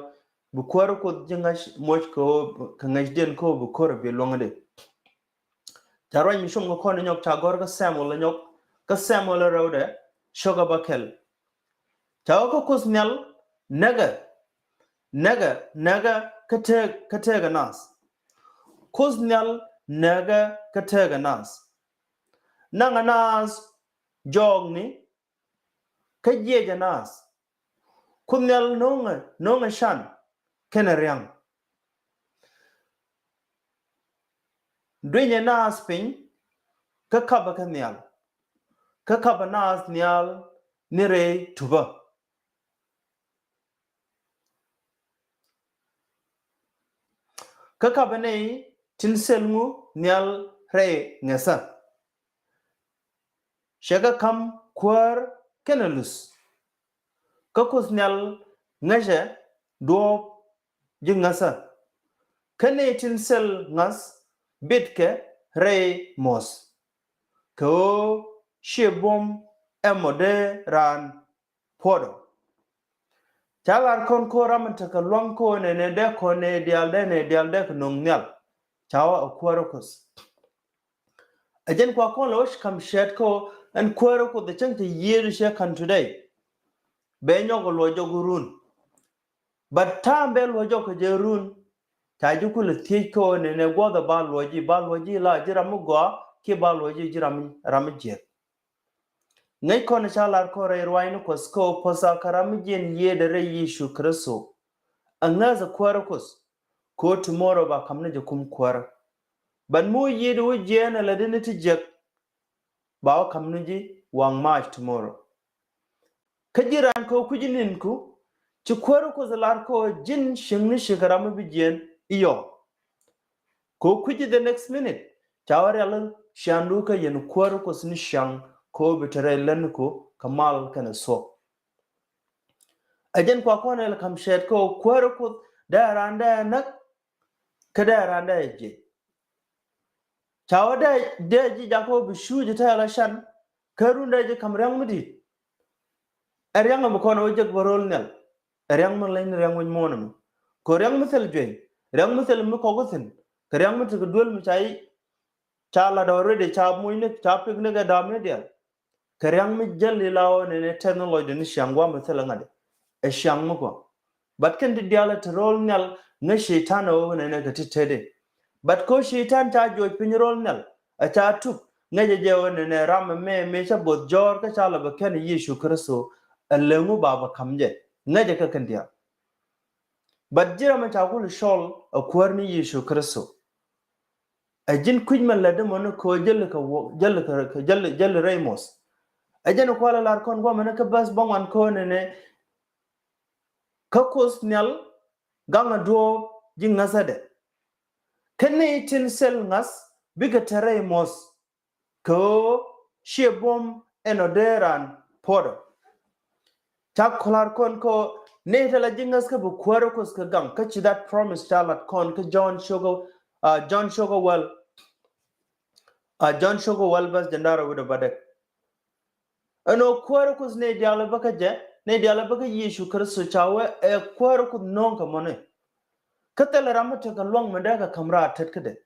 bi kuäär Kuoth ji̱ ŋäc moc kɛ ɣöö kɛ ŋäcdiɛn kä ɣöö bi ko̱r bi luäŋdɛ. Ca ruac mi com kɛ kɔn inyɔk ca gɔ̱r kä Samuel inyɔk kä Samuel rɛwdɛ cio̱kä bäkɛl. Ca wä kä Kuoth Nhial näkɛ, näkɛ, näkɛ kä tëëk, kä tëëkɛ naath. Kuoth Nhial näkɛ kä tëëkɛ naath. Naŋɛ naath jɔɔkni kä jiɛcɛ naath. Kuoth Nhial no̱o̱ŋɛ, no̱o̱ŋɛ can kɛnɛ ria̱ŋ. Duinyɛ naath piny kä kapɛ kä nhial. Kä kapɛ naath nhial ni rɛy tupä. Kä kapɛ nɛy tin thil ŋu nhial rɛy ŋäthä. Cɛ kɛ ka̱m kuäär kɛnɛ luth. Kä Kuoth Nhial ŋäcɛ duɔ̱ɔ̱p ji̱ ŋäthä. Kä nɛy tin thil ŋa̱th bitkɛ rɛy muɔ̱th. Kɛ ɣöö ciɛ buɔ̱m ɛmɔ dee raan puɔ̱t ɔ. Ca lar kɔn ko̱r ram in tekɛ lua̱ŋ ko̱r nɛnɛ dee kɔn nɛy diaal dee nɛy diaal dee kɛ no̱o̱ŋ nhial. Ca wä ɛ kuäär Kuoth. Ɛ jɛn kua kɔn lɛ wä ci ka̱m cɛɛt kä ɛn kuäärä Kuoth ɛ cäŋ cɛ yiëëdu cɛ ka̱n today. Bɛ nyɔk ɛ luɔc jɔk run. But ta̱a̱m bɛ luɔc jɔk kɛ jɛ run. Ca ji̱ kulɛ thiec kä ɣöö nɛnɛ guɔ̱thɛ ba luɔc ji̱, ba luɔc ji̱ la ji̱ ram mi gɔaa kiɛ ba luɔc ji̱ ji̱ ram mi, ram mi jiɛk. Ŋäc kɔn ca lar kɔn rɛy ruaacni Kuɔth kä ɣöö puɔ̱th a kä ram mi jiɛn yiëëdɛ rɛy Yecu Kritho. Aŋäth ɛ kuäärä Kuoth. Kɛ ɣöö tomorrow ba ka̱m ni jɛ kum kuäärä. But mi wä yiëëdi wä jiɛɛn ɛ lätdi ni ti jiäk. Ba wä ka̱m ni ji̱ waŋ mac tomorrow. Kä ji̱ raan kɛ wä kui̱ci ninku ci kuäärä Kuoth lar kɛ ɣöö ji̱n cieŋni cikɛ ram mi bi jiɛɛn i̱ yɔɔ. Kɛ wä kui̱ci the next minute ca wä rial ciaŋdu kä yɛn kuäärä Kuoth ni ciaŋ kɛ ɣöö bi te rɛy län kɛ ɣöö kɛ mal kɛnɛ thuɔ̱k. Ɛ jɛn kua kɔn ɛl ka̱m cɛɛt kɛ ɣöö kuäärä Kuoth dee raan dee näk, kä dee raan dee jiɛc. Ca wä dee, dee ji̱ jakä wä bi cuuc tɛɛl a can, kä run dee ji̱ ka̱m ria̱ŋ mi di̱i̱t. Ɛ ria̱ŋ mi kɔn wä jek bä ro̱l nhial. Ɛ ria̱ŋ mi leny ria̱ŋ wi̱c muɔ̱ɔ̱n mi. Kɛ ria̱ŋ mi thil jueny, ria̱ŋ mi thil mi kɔk thi̱n, kɛ ria̱ŋ mi tekɛ duel mi ca i̱, ca lat already, ca mucni, ca pikni kɛ da̱a̱m ni diaal. Kɛ ria̱ŋ mi jäl i̱ la ɣöö nɛnɛ technology ni ciaŋ gua̱a̱m mi thilɛ ŋa̱t. Ɛ ciaŋ mi kua. But kɛn ti diaal ɛ te ro̱l nhial ŋäc cɛy-tan ɛ ɣöö nɛnɛ kɛ ti tetdi. But kɛ ɣöö cɛy-tan ca juɔc piny ro̱l nhial, ɛ ca tuk, ŋäcɛ jɛ ɣöö nɛnɛ ram ɛmɛ mëë cä bo̱th jɔ̱ɔ̱r kä ca lɛ bɛ kɛn Yecu Kritho, ɛ lëŋu ba bɛ ka̱m jɛ. Ŋäcɛ kä kɛn diaal. But ji̱ ram ɛ ca kulɛ cɔl ɛ kuäär ni Yecu Kritho. Ɛ ji̱n kui̱c mɛ lätdä mɔni kɛ ɣöö jäli kɛ wä, jäli kɛ, kɛ jäli, jäli rɛy muɔth. Ɛ jɛn kualɛ lar kɔn guamɛni kä bäth bäŋuan kɛ ɣöö nɛnɛ, kä Kuoth nhial gaŋ a duɔ̱ɔ̱p ji̱ ŋäthädɛ. Kä nɛy tin thil ŋa̱th bikɛ te rɛy muɔth. Kɛ ɣöö ciɛ buɔ̱m ɛn ɔ dee raan puɔ̱t ɔ. Ca kua̱r kɔn kɛ ɣöö nɛy tɛ la ji̱ ŋäth kä bi kuäärä Kuoth kɛ gaŋ, kä ci that promise ca lat kɔn kä John cio̱kä, ah, John cio̱kä wäl, ah, John cio̱kä wäl bäth jiɛn da̱ŋ rɛw wi̱cdɛ bädäk. Ɛn ɣöö kuäärä Kuoth nɛy diaal bä kä jɛ, nɛy diaal bä kä Yecu Kritho ca wee ɛ kuäärä Kuoth nööŋ kɛ mɔni. Kä thilɛ ram mi tekɛ luaŋ mi dee kɛ ka̱m raar tet kädɛ.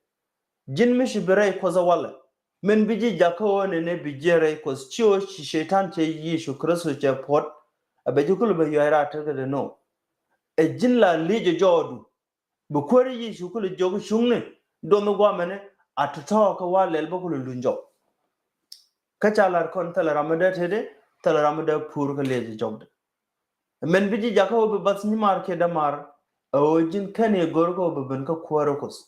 Ji̱n mi ci bi rɛy Kuɔth ɛ walɛ. Min bi ji̱ jakä ɣöö nɛnɛ bi jiɛn rɛy Kuɔth, ci ɣöö ci cɛy-tan cɛ Yecu Kritho cɛ puɔ̱t, a bɛ ji̱ kulɛ bɛ yuac raar tet kädɛ nɔ. Ɛ ji̱n la li̱c ɛ jɔɔdu. Bi kuäär Yecu kulɛ jiök cuŋni, duɔth guamɛni, a tɔ̱tɔ̱ kä wa lɛl bä kulɛ luny jɔk. Kä ca lar kɔn thilɛ ram mi dee tetdi, thilɛ ram mi dee puur kä liɛc ɛ jɔkdɛ. Min bi ji̱ jakä ɣöö bi bäth nyimaar kiɛ dämaar, ɛ ɣöö ji̱n kɛn i̱ go̱r kä ɣöö bi ben kä kuäärä Kuoth.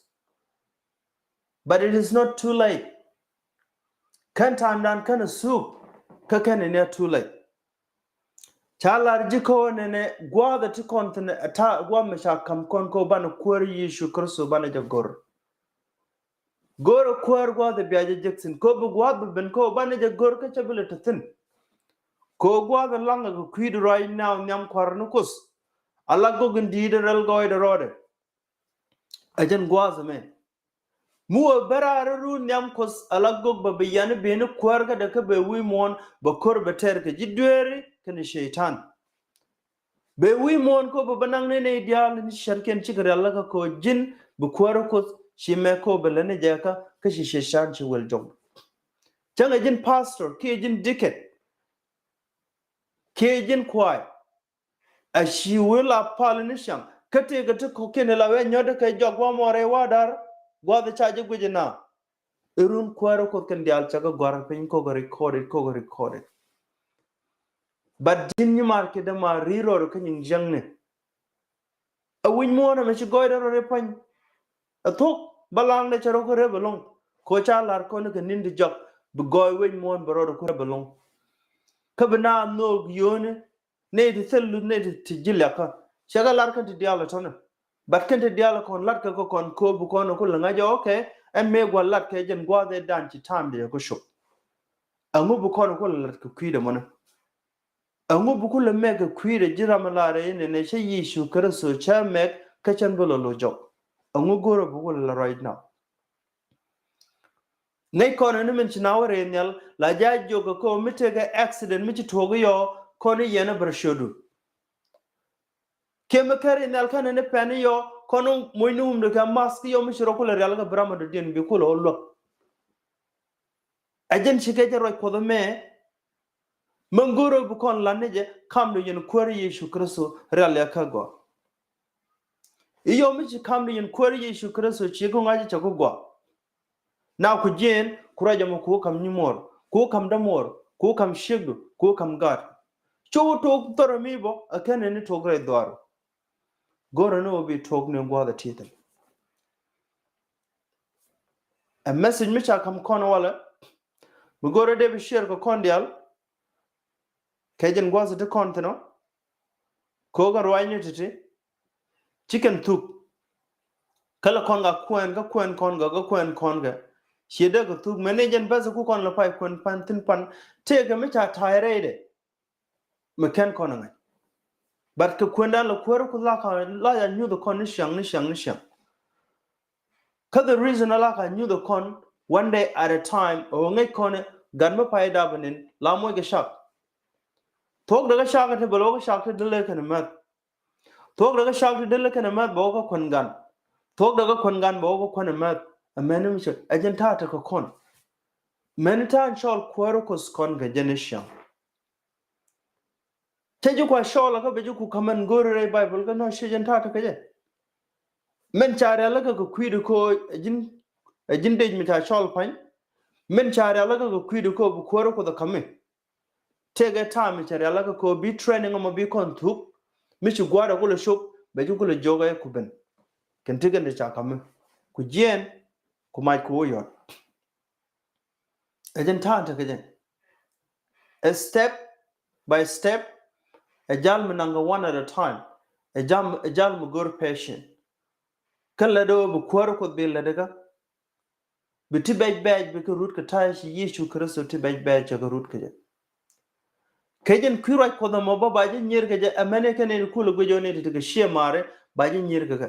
But it is not too late. Kɛn ta̱a̱mdan kɛn a thuuk, kä kɛn in a too late. Ca lar ji̱ kä ɣöö nɛnɛ gua̱a̱th ɛ ti kɔn thi̱n ɛ ta̱a̱ gua̱a̱th mi ca ka̱m kɔn kä ɣöö banɛ kuäär Yecu Kritho banɛ jɛ go̱r. Go̱r ɛ kuäär gua̱a̱th ɛ bia jɛ jek thi̱n. Kä ɣöö bi gua̱a̱th bi ben kä ɣöö banɛ jɛ go̱r kä cɛ bi lɛ te thi̱n. Kä ɣöö gua̱a̱th ɛ laŋ ɛ kɛ kui̱du right now nhiam kua̱r ni Kuoth. A la gök in di̱i̱t in rɛl gɔɔydɛ rɔɔdɛ. Ɛ jɛn gua̱a̱th ɛmɛ. Mi wee bä raar run nhiam Kuoth a la gök bɛ bi yan i̱ ben i̱ kuäär kädɛ kä bɛ wi̱i̱ muɔ̱ɔ̱n bɛ ko̱r bɛ tɛr kɛ ji̱ dueeri kɛnɛ cɛy-tan. Bɛ wi̱i̱ muɔ̱ɔ̱n kä bɛ bä naŋ ni nɛy diaal ni cärkiɛn cikɛ rial lä kä kä ji̱n bi kuäärä Kuoth ci mɛ kä bɛ lät ni jɛ kä kä ci cɛy-tan ci wel jɔk. Cäŋɛ ji̱n pastor kiɛ ji̱n deacon kiɛ ji̱n kuay. A ci wee la pal ni ciaŋ kä tëëkɛ ti kɔ̱kiɛn la wee nyɔt kɛ jɔk wa mɔrɛ wa dar gua̱th ca jɛ guic na. Irun kuäärä Kuoth kɛn diaal cɛ kɛ gɔ̱a̱r piny kɔkɛ recorded, kɔkɛ recorded. But ji̱n nyimaar kiɛ dämaar ri rɔɔd kä nyin jiäkni. A wi̱c muɔ̱ɔ̱n ɛmɛ ci gɔɔydɛ rɔ rep pa̱ny. A thuɔ̱k bä laŋdɛ cɛ rɔ kä rep ɛlɔ̱ŋ. Kɛ ɣöö ca la̱r kɔn kɛ ni̱n ti jɔak bi gɔɔy wi̱c muɔ̱ɔ̱n bɛ rɔ rɔ kä rep ɛlɔ̱ŋ. Kä bi naath nhöök yio̱o̱ni nɛy ti thil luth nɛy ti, ti ji̱ liakä. Cɛ kɛ la̱r kɛn ti diaal ɛ tɔ̱nɛ. But kɛn ti diaal ɛ kɔn la̱t kɛ kɛ kɔn kööp bi kɔn ɛ kulɛ ŋa̱c ɛ, okay. Ɛn mëë gua̱l la̱t kɛ jɛn gua̱a̱th ɛ dan ci ta̱a̱m dee ɛ kä cop. Ɛŋu bi kɔn ɛ kulɛ la̱t kɛ kui̱dɛ mɔnɛ? Ɛŋu bi kulɛ mɛk kɛ kui̱dɛ ji̱ ram ɛ la̱r ɛ inɛ nɛ cä Yecu Kritho cä mɛk kä cɛn bi lɔ lo̱c jɔk? Ɛŋu go̱rɛ bi kulɛ la̱r right now? Ŋäc kɔn ni min ci na wä rɛy nhial la ja jiök kɛ kɔ mi tekɛ accident mi ci tuɔɔk i̱ yɔ kɔn i̱ yɛn i̱ bär ciötdu. Kiɛ mi kär rɛy nhial kɛn ni pɛn i̱ yɔ kɔn i̱ moc ni wumdɛ kɛ mask i̱ yɔ mi ci rɔ kulɛ rial kɛ bi ram ɔ dɔ̱diɛn bi kulɛ ɣä luäk. Ɛ jɛn cikɛ jɛ ruac Kuɔth ɛmɛ. Min go̱o̱rä bi kɔn la̱t ni jɛ kamdu yɛn Kuäär Yecu Kritho rial yɛ kä gɔaa. I̱ yɔ mi ci kamdu yɛn Kuäär Yecu Kritho ci kä ŋa̱c cɛ kä gɔaa. Na ku jiɛɛn ku ruac ɛmɔ ku kam nyimuɔr, ku kam dämuɔr, ku kam ciekdu, ku kam gaat. Cu tok thɔrɛ mi bɔ ɛ kɛn ni tok rɛy dhuaar. Go̱o̱rä ni wä bi tok ni gua̱a̱th ɛ tithin. Ɛ message mi ca kam kɔn walɛ. Mi go̱o̱rä dee bi share kɛ kɔn diaal. Kɛ jɛn gua̱a̱th ti kɔn thin ɔ. Ko̱o̱k ɛn ruacni ti̱ti̱. Ci kɛn thuk. Kä lɛ kɔn ka kuɛn, kä kuɛn kɔn kɛ, kä kuɛn kɔn kɛ. Ciɛ dee kɛ thuk mɛn ni jɛn bäth ku kɔn lɛ pay kuɛn pan thi̱n pan. Tëëkɛ mi ca ta̱a̱ rɛydɛ. Mi kɛn kɔn ɛ ŋa̱c. But kɛ kuɛndan lɛ kuäär ku la ka la ya nyuth kɔn ni ciaŋ ni ciaŋ ni ciaŋ. Kä the reason ala ka nyuth kɔn one day at a time ɛ wä ŋäc kɔn ɛ gat mi pay dap ɛ nin la moc kɛ cak. Thuɔ̱k dee kɛ cak ɛ ti bɛ lɛ wä kɛ cak ti dee lɛ kɛn ɛ mɛth. Thuɔ̱k dee kɛ cak ti dee lɛ kɛn ɛ mɛth bɛ wä kɛ kuɛn gan. Thuɔ̱k dee kɛ kuɛn gan bɛ wä kɛ kuɛn ɛ mɛth. Ɛ mɛn ni mi cɛ ɛ jɛn ta̱a̱ tekɛ kɔn. Mɛn ni ta̱a̱ cɔl kuäär kuth kɔn kɛ jɛn ni ciaŋ. Cä ji̱ kua cɔɔl kä bɛ ji̱ ku ka̱män go̱o̱ri rɛy Baibol kä nɔ ciec ɛn ta̱a̱ kä jɛ. Min ca rial kä kɛ kui̱du ko ɛ ji̱n ɛ ji̱n dec mi ca cɔɔl pa̱ny. Min ca rial kä kɛ kui̱du ko bi kuäärä kuoth ɛ ka̱mi. Tëëkɛ ta̱a̱ mi ca rial kä ko bi training ɛmɔ bi kɔn thuk. Mi ci gua̱a̱r ɛ kulɛ cop bɛ ji̱ kulɛ jiök ɛ ku ben. Kɛn ti kɛn ti ca ka̱mi ku jiɛɛn ku mac ku wä yɔt. Ɛ jɛn ta̱a̱ tekɛ jɛn. Ɛ step by step. Ɛ jal mi naŋ kɛ one at a time. Ɛ jal ɛ jal mi go̱r patient. Kä lät ɣöö bi kuäärä kuoth bi lät kä bi ti bɛc bɛc bi kɛ rut kɛ ta̱a̱ ci Yecu Kritho ti bɛc bɛc cɛ kɛ rut kɛ jɛ. Kɛ jɛn kui̱ ruac kuoth ɛmɔ bä ba jɛ nyier kɛ jɛ ɛmɛn ɛ kɛ nɛn kulɛ guic ɣöö nɛn ti ti kɛ ciɛ maari ba jɛ nyier kɛ kɛ.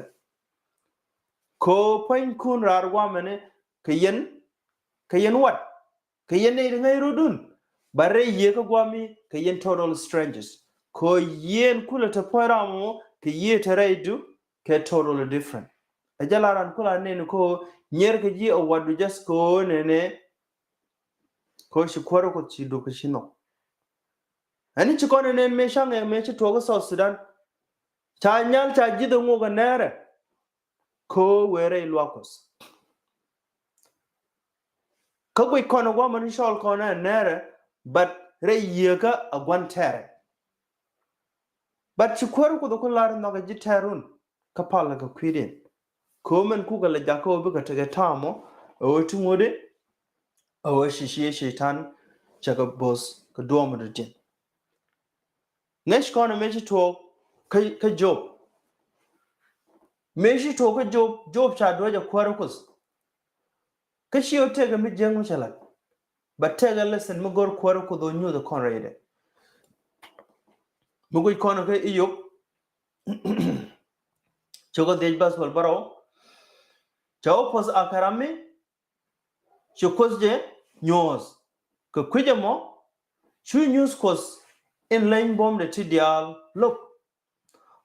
Kɛ ɣöö pua̱nykun raar guamɛni kɛ yɛn kɛ yɛn wat kɛ yɛn nɛy ti ŋäc rotdun. Ba rɛy yiëë kä guami kɛ yɛn total strangers. Kɛ ɣöö yɛn kulɛ te puɔ̱ny ram mɔ kɛ yiëë te rɛydu kɛ totally different. Ɛ jɛ la ran kulɛ nɛn kɛ ɣöö nyier kɛ ji̱ ɛ watdu just kɛ ɣöö nɛnɛ kɛ ɣöö ci kuäärä kuoth ci dup kɛ ci nhɔk. Ɛn ci kɔn ɛ nɛn mëë caŋ ɛ mëë ci tuɔɔk kä South Sudan. Ca nyal ca ji̱th ɛ ŋok ɛ nɛɛrɛ. Kɛ ɣöö wëë rɛy luaak kuɔth. Kä guic kɔn ɛ gua̱a̱mɛ ni cɔɔl kɔn ɛ nɛɛrɛ, but rɛy yieekä ɛ gua̱n tɛɛrɛ. But ci kuäärä kuoth ɛ ku lar nhɔk ɛ ji̱ tɛɛrun kä palä kɛ kui̱diɛn. Kɛ ɣöö mɛn kukɛ lɛ jakä ɣöö bikɛ tekɛ ta̱a̱ mɔ ɛ ɣöö ti ŋuɔ̱tdɛ ɛ ɣöö ci ciɛ cɛy-tan cɛ kɛ bo̱th kɛ duɔ̱ɔ̱mɛ dɔ̱diɛn. Ŋäc kɔn mëë ci tuɔɔk kä kä Job. Mëë ci tuɔɔk kä Job, Job ca duäc ɛ kuäärä kuoth. Kä ci ɣä tëëkɛ mi jiäk mi cɛ la̱t. Bɛ tëëkɛ lesson mi go̱r kuäärä kuoth ɣöö nyuuth ɛ kɔn rɛydɛ. Mi guic kɔn kä Iyop cio̱kä dhiec bäth wäl bärɔw. Ca wä puɔ̱th a kɛ ram mi ci kuoth jɛ nyuɔ̱th. Kɛ kui̱c ɛmɔ cu nyuuth kuoth in leny buɔ̱mdɛ ti diaal lo̱k.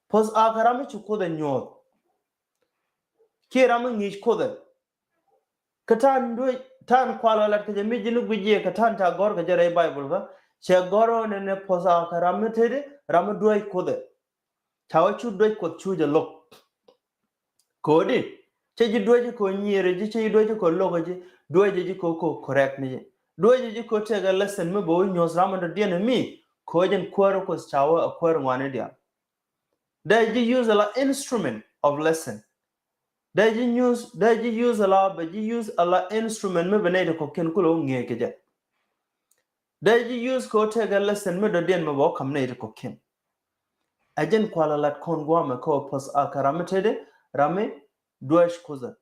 Puɔ̱th a kɛ ram mi ci kuoth ɛ nyuɔ̱th. Kiɛ ram mi ŋi̱i̱c kuoth ɛ. Kä ta̱a̱n duec ta̱a̱n kual ɣä lat kɛ jɛ mi ji̱n guic yɛ kɛ ta̱a̱n ca gɔ̱r kɛ jɛ rɛy Baibol kä cɛ gɔ̱r ɣä nɛnɛ puɔ̱th a kɛ ram mi teti ram mi duec kuoth ɛ. Ca wä cu duec kuɔth cu jɛ lo̱k. Ko̱di cɛ ji̱ duec kɛ nyiëërɛ ji̱ cɛ ji̱ duec kɛ lo̱k ji̱ duec ji̱ kɛ kɛ correct ni ji̱. Duec ji̱ kɛ tëëkɛ lesson mi bɛ wä nyuɔ̱th ram mi dɔ̱diɛn mi ko̱ jɛn kuäärä kuoth ca wä ɛ kuäär ŋuani diaal. Dee ji̱ use ala instrument of lesson. Dee ji̱ use dee ji̱ use ala bɛ ji̱ use ala instrument mi bɛ nɛy ti kɔ̱kiɛn kulɛ wä ŋi̱eec kɛ jɛ. Dee ji̱ use kɛ wä tëëkɛ lesson mi dɔ̱diɛn mi bɛ wä ka̱m nɛy ti kɔ̱kiɛn. Ɛ jɛn kual a lat kɔn guamɛ kɛ wä puɔ̱th a kɛ ram mi teti ram mi duäc kuoth ɛ.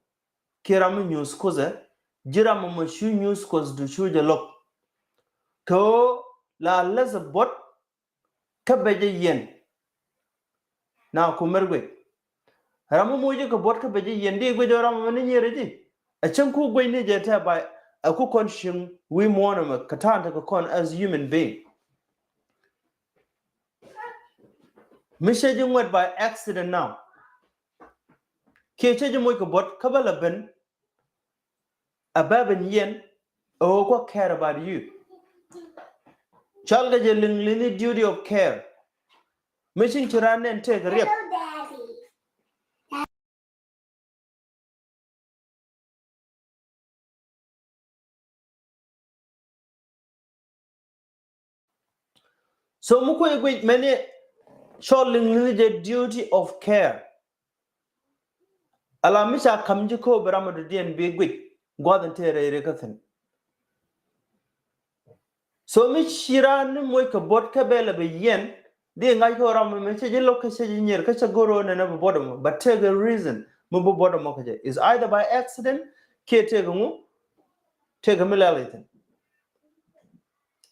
Kiɛ ram mi nyuuth kuoth ɛ ji̱ ram mɔ cu nyuuth kuoth du cu jɛ lo̱k. Kɛ wä la leth ɛ buɔ̱t kä bɛ jɛ yɛn. Na ku mɛr guic ram mi muc jɛ kɛ buɔ̱t kä bɛ jɛ yɛn di guic ɔ ram mi ni nyier ji̱. Ɛ cäŋ ku guic ni jɛ tɛ ba ɛ ku kɔn cieŋ wi̱i̱ muɔ̱ɔ̱n ɛmɛ kɛ ta̱a̱n tekɛ kɔn as human being. Mi cɛ ji̱ ŋuɛt by accident now. Kiɛ cɛ ji̱ muc kɛ buɔ̱t kä bä la ben. A bɛ ben yɛn a wä kua care about you. Cɔal kɛ jɛ liŋ liŋ ni duty of care. Mi cin ci ran nɛn tëëk riɛk. So mi kuec guic mɛn ni cɔl liŋ liŋ jɛ duty of care. Ala mi ca ka̱m ji̱ ko̱o̱p ram mi dɔ̱diɛn bi guic gua̱th in tëë rɛy rɛ kä thi̱n. So mi ci raan ni moc kɛ buɔ̱t kä bɛl ɛ bi yɛn di ŋa̱c kä ram mi cɛ ji̱ lo̱k kä cɛ ji̱ nyier kä cɛ go̱r ɣöö nɛnɛ bi buɔ̱t ɛmɔ but tëëkɛ reason mi bi buɔ̱t ɛmɔ kä jɛ is either by accident kiɛ tëëkɛ ŋu tëëkɛ mi lɛl ithin.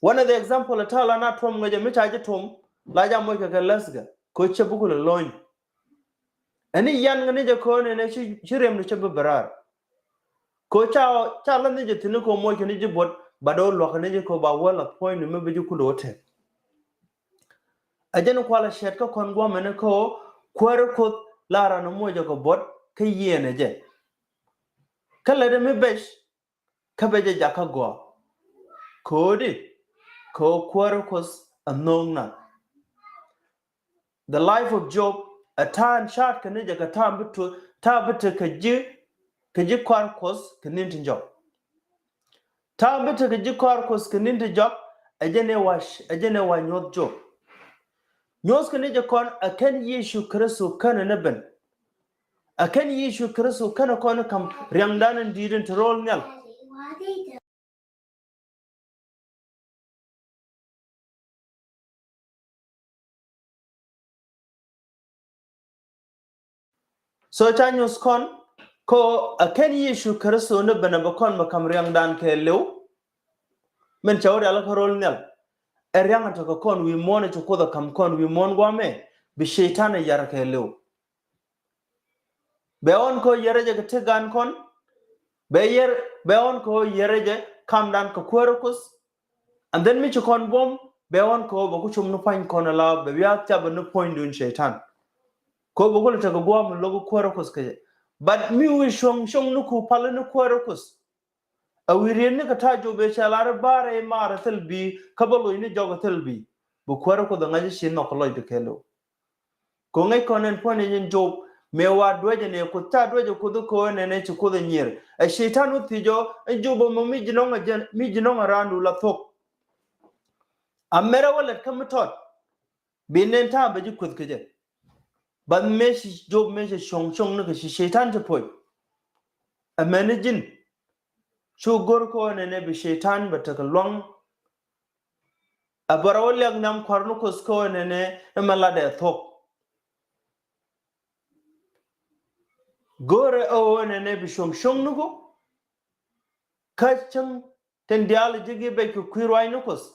One of the example ɛ ta̱a̱ la na tuɔm ŋäcɛ mi ca ji̱ tuɔm la ja moc kɛ kɛ läthkɛ kɛ cɛ bukul ɛ lo̱ny. Ɛni yan ŋäni jɛ kɛ ɣöö nɛnɛ ci riɛm ni cɛ bi bɛ raar. Kɛ ɣöö ca ca la ni jɛ thi̱n kɛ ɣöö moc kɛ ni ji̱ buɔt, but ɣöö lua̱k kɛ ni jɛ kɛ ɣöö ba wäl a puɔ̱ny ni mi bi ji̱ kul ɣöö tɛk. Ɛ jɛn kualɛ cɛɛt kä kɔn guɔ̱mɛn kä ɣöö kuäärä Kuoth la ran moc jɛ kɛ buɔt kä yiëën ɛ jɛ. Kä lɛ dee mi bɛc kä bɛ jɛ jakä gɔaa. Kɛ ɣöö di kɛ ɣöö kuäärä Kuoth ɛ nhööŋ nath. The life of Job ɛ ta̱a̱ in ca̱a̱t kɛ ni jɛ kɛ ta̱a̱ bi tu ta̱a̱ bi te kɛ ji̱ kɛ ji̱ kɔaar Kuɔth kɛ ni̱n ti jɔk. Ta̱a̱ bi te kɛ ji̱ kɔaar Kuɔth kɛ ni̱n ti jɔk. Ɛ jɛn ɛ wa ɛ jɛn ɛ wa nyuɔ̱th Job. Nyuɔ̱th kɛ ni jɛ kɔn ɛ kɛn Yecu Kritho kɛn ni ben. Ɛ kɛn Yecu Kritho kɛn kɔn kam riaŋdan in di̱i̱t in te ro̱l nhial. So ca nyuɔ̱th kɔn kɛ ɣöö ɛ kɛn Yecu Kritho ni ben ɛ bɛ kɔn bɛ kam riaŋdan kɛɛliw. Min cɛ wä rial kä ro̱l nhial. Ɛ riaŋ in tekɛ kɔn wi̱i̱ muɔ̱ɔ̱n ɛ ci Kuoth ɛ kam kɔn wi̱i̱ muɔ̱ɔ̱n gua̱a̱mɛ bi Cɛytan ɛ yar kɛɛliw. Bɛ ɣɔn kɛ ɣöö yɛrɛ jɛ kɛ ti gan kɔn. Bɛ yɛr bɛ ɣɔn kɛ ɣöö yɛrɛ jɛ kamdan kɛ kuäärä Kuoth. And then mi ci kɔn buɔ̱m bɛ ɣɔn kɛ ɣöö bɛ ku com ni pua̱ny kɔn ala bɛ wiak ca bɛ ni puɔ̱nydun Cɛytan. Kɛ ɣöö bɛ ku lɛ tekɛ gua̱a̱m mi lo̱k kuäärä Kuoth kɛ jɛ. But mi wi̱i̱ cuɔ̱ŋ cuɔ̱ŋ ni ku pal ni kuäärä Kuoth. A wi̱i̱ riet ni kɛ ta̱a̱ Job ëë cɛ lar i̱ ba̱a̱r ɛ i̱ maar ɛ thil bi̱i̱ kä bä loc ni jɔk ɛ thil bi̱i̱. Bi kuäärä Kuoth ɛ ŋa̱c i̱ ci nhɔk kɛ lɔcdu kɛɛliw. Kɛ ŋäc kɔn ɛn puɔ̱ny ɛn Job mëë wa duecɛ ni Kuoth ca duecɛ Kuoth i̱ kɛ ɣöö nɛnɛ ci Kuoth ɛ nyier. Ɛ Cɛytan wä thiec ɔ ɛn Job ɛmɔ mi ji̱ nɔŋ ɛ jɛn mi ji̱ nɔŋ ɛ raandu la thuɔ̱k. A mɛrɛ wä lät kä mi tɔt. Bi nɛn ta̱a̱ bɛ ji̱ kueth kɛ jɛ. Bath mëë ci Job mëë ci cuɔ̱ŋ cuɔ̱ŋ ni kɛ ci Cɛytan ci puɔ̱c. Amäni ji̱n cu go̱r kɛ ɣöö nɛnɛ bi Cɛytan bɛ tekɛ lua̱ŋ. A bɛ rɔ wä liak nhiam kua̱r ni Kuoth kɛ ɣöö nɛnɛ ɛmɛ latdɛ thuɔ̱k. Go̱rɛ ɣöö nɛnɛ bi cuɔ̱ŋ cuɔ̱ŋ ni ku kä cäŋ tin diaal ji̱ gi̱ bɛc kɛ kui̱ ruac ni Kuoth.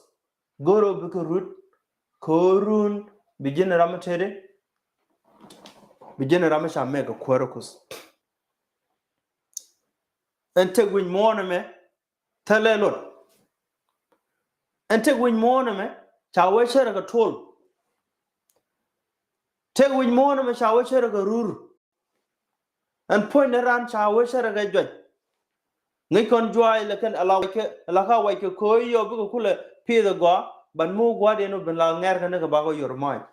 Go̱r ɣöö bikɛ rut kɛ ɣöö run bi ji̱n ram mi tëëdi bi ji̱n ram mi ca mɛk kɛ kuäärä Kuoth. Ɛn tëk wi̱c muɔ̱ɔ̱n ɛmɛ thilɛ luɔt. Ɛn tëk wi̱c muɔ̱ɔ̱n ɛmɛ ca wee cärɛ kɛ tuɔl. Tëk wi̱c muɔ̱ɔ̱n ɛmɛ ca wee cärɛ kɛ rur. Ɛn puɔ̱ny ni raan ca wee cärɛ kɛ juac. Ŋäc kɔn juac lɛ kɛn ala wac kɛ ala ka wac kɛ ko̱o̱c yɔ bikɛ kulɛ pi̱i̱th ɛ gɔaa. Ban mi wä gua̱a̱r yɛn wä ben la ŋɛ̈r kɛ ni kɛ bakɔ yor mac.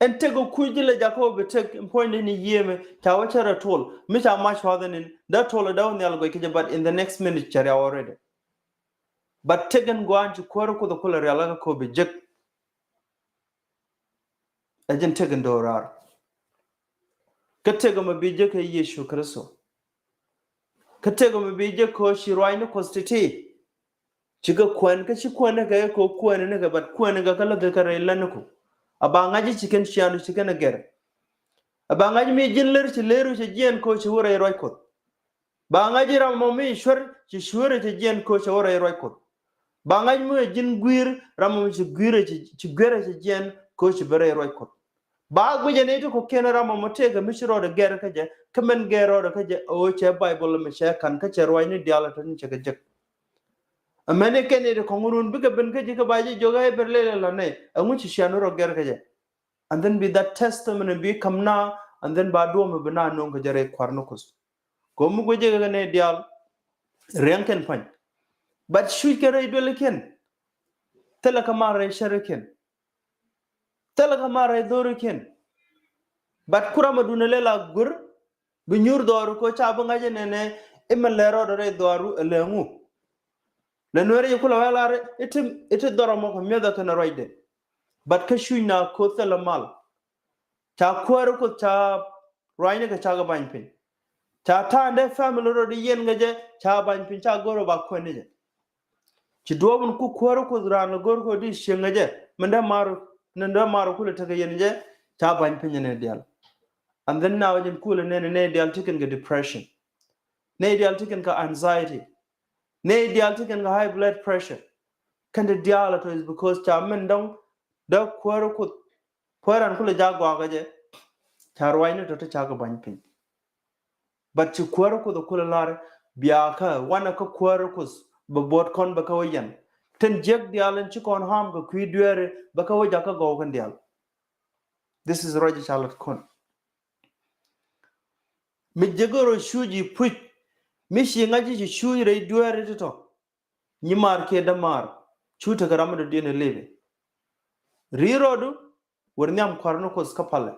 Ɛn tëk ɛ kuc ji̱ lɛ jakä wä bi tëk ɛn puɔ̱ny ni ni yiëëmɛ ca wee cärɛ tuɔl mi ca mac cua̱th ɛn in dee tuɔl ɛ dee wä nhial guɛc kɛ jɛ, but in the next minute cɛ riaw already. But tëk ɛn gua̱a̱n ci kuäärä Kuoth ɛ kulɛ rial kä kɛ wä bi jek. Ɛ jɛn tëk in do̱raar. Kä tëk ɛmɛ bi jek kɛ Yecu Kritho. Kä tëk ɛmɛ bi jek kɛ ɣöö ci ruac ni Kuoth ti̱ti̱. Cikɛ kuɛn kä ci kuɛn ni kɛ kɛ kuɛn ni kɛ, but kuɛn ni kɛ kä läth kɛ rɛy län ni ku. A ba ŋa̱c ci kɛn ciaŋdu ci kɛn ɛ gɛr. A ba ŋa̱c mi ji̱n lër ci lëru ci jiɛn kɛ ɣöö ci wä rɛy ruac Kuoth. Ba ŋa̱c ji̱ ram mɔ mi cuer ci cuer ci jiɛn kɛ ɣöö cɛ wä rɛy ruac Kuɔth. Ba ŋa̱c mi ji̱n gui̱i̱r ram mɔ mi ci gui̱i̱r ci ci gui̱i̱r ci jiɛn kɛ ɣöö ci bi rɛy ruac Kuɔth. Ba guic ɛ nɛy ti kɔ̱kiɛn ram mɔ mi tëëkɛ mi ci rɔɔdɛ gɛr kä jɛ kä mɛn gɛr rɔɔdɛ kä jɛ ɣöö cɛ Baibol mi cɛ ka̱n kä cɛ ruac ni diaal ɛ tɔ̱ ni cɛ kɛ jek. Amäni kɛn nɛy ti kɔ̱ŋ run bikɛ ben kä ji̱ kä ba ji̱ jiök ɛ ber lɛl ɛ la nɛy ɛŋu ci ciaŋ ni rɔ gɛr kä jɛ. And then bi that testimony bi kam na, and then ba duɔ̱ɔ̱m bi na no̱o̱ŋ kɛ jɛ rɛy kua̱r ni Kuoth. Kɛ mi guic jɛ kɛ nɛy diaal riɛŋ kɛn pa̱ny. But cuc kɛ rɛy duëlikiɛn. Thilɛ kɛ mal rɛy cärikiɛn. Thilɛ kɛ mal rɛy dho̱rikiɛn. But ku ram a duundɛ lɛl a guir bi nyuur dhɔru kɛ ca bi ŋa̱c ɛnɛnɛ imɛ lɛr rɔɔdɛ rɛy dhɔru ɛ lɛ ŋu. Lɛ nuɛɛri jɛ kulɛ wee lar iti iti dhɔrɔ mɔ kɛ mi̱eth ɛ kɛn ruacdɛ. But kä cuc na koth thilɛ mal. Ca kuäär Kuoth ca ruacni kɛ ca kɛ bany piny. Ca ta̱a̱n dee family rɔ di yɛn kɛ jɛ ca bany piny ca go̱r ba kuɛn ni jɛ. Ci duɔ̱ɔ̱p in ku kuäär Kuoth raan lɛ go̱r kɛ di cieŋ kɛ jɛ min dee mar, min dee mar kulɛ tekɛ yɛn jɛ ca bany piny ni diaal. And then now jɛn kulɛ nɛn ni diaal ti kɛn kɛ depression. Nɛy diaal ti kɛn kɛ anxiety. Nɛy diaal ti kɛn kɛ high blood pressure. Kɛn ti diaal a tɔ is because ca min dɔŋ dee kuäär Kuoth. Kuäär an kulɛ jaak gɔaa kɛ jɛ. Ca ruacni tɔ ti ca kɛ ba̱ny piny. But ci kuäär Kuoth a kulɛ lar biakä wanɛ kä kuäär Kuoth bɛ buɔt kɔn bɛ kä wä yɛn. Tin jiäk diaal in ci kɔn harm kɛ kui̱ dueeri bɛ kä wä jakä gɔw kɛn diaal. This is ruac ca lat kɔn. Mi jiäkä rɔ cuuc i̱ puc. Mi ci ŋa̱c i̱ ci cuuc rɛy dueeri ti tɔ. Nyi maar kiɛ dämaar cu tekɛ ram mi dɔ̱diɛn ɛ lëëpɛ. Ri̱i̱r rɔɔdu wër nhiam kua̱r ni Kuoth kä palɛ.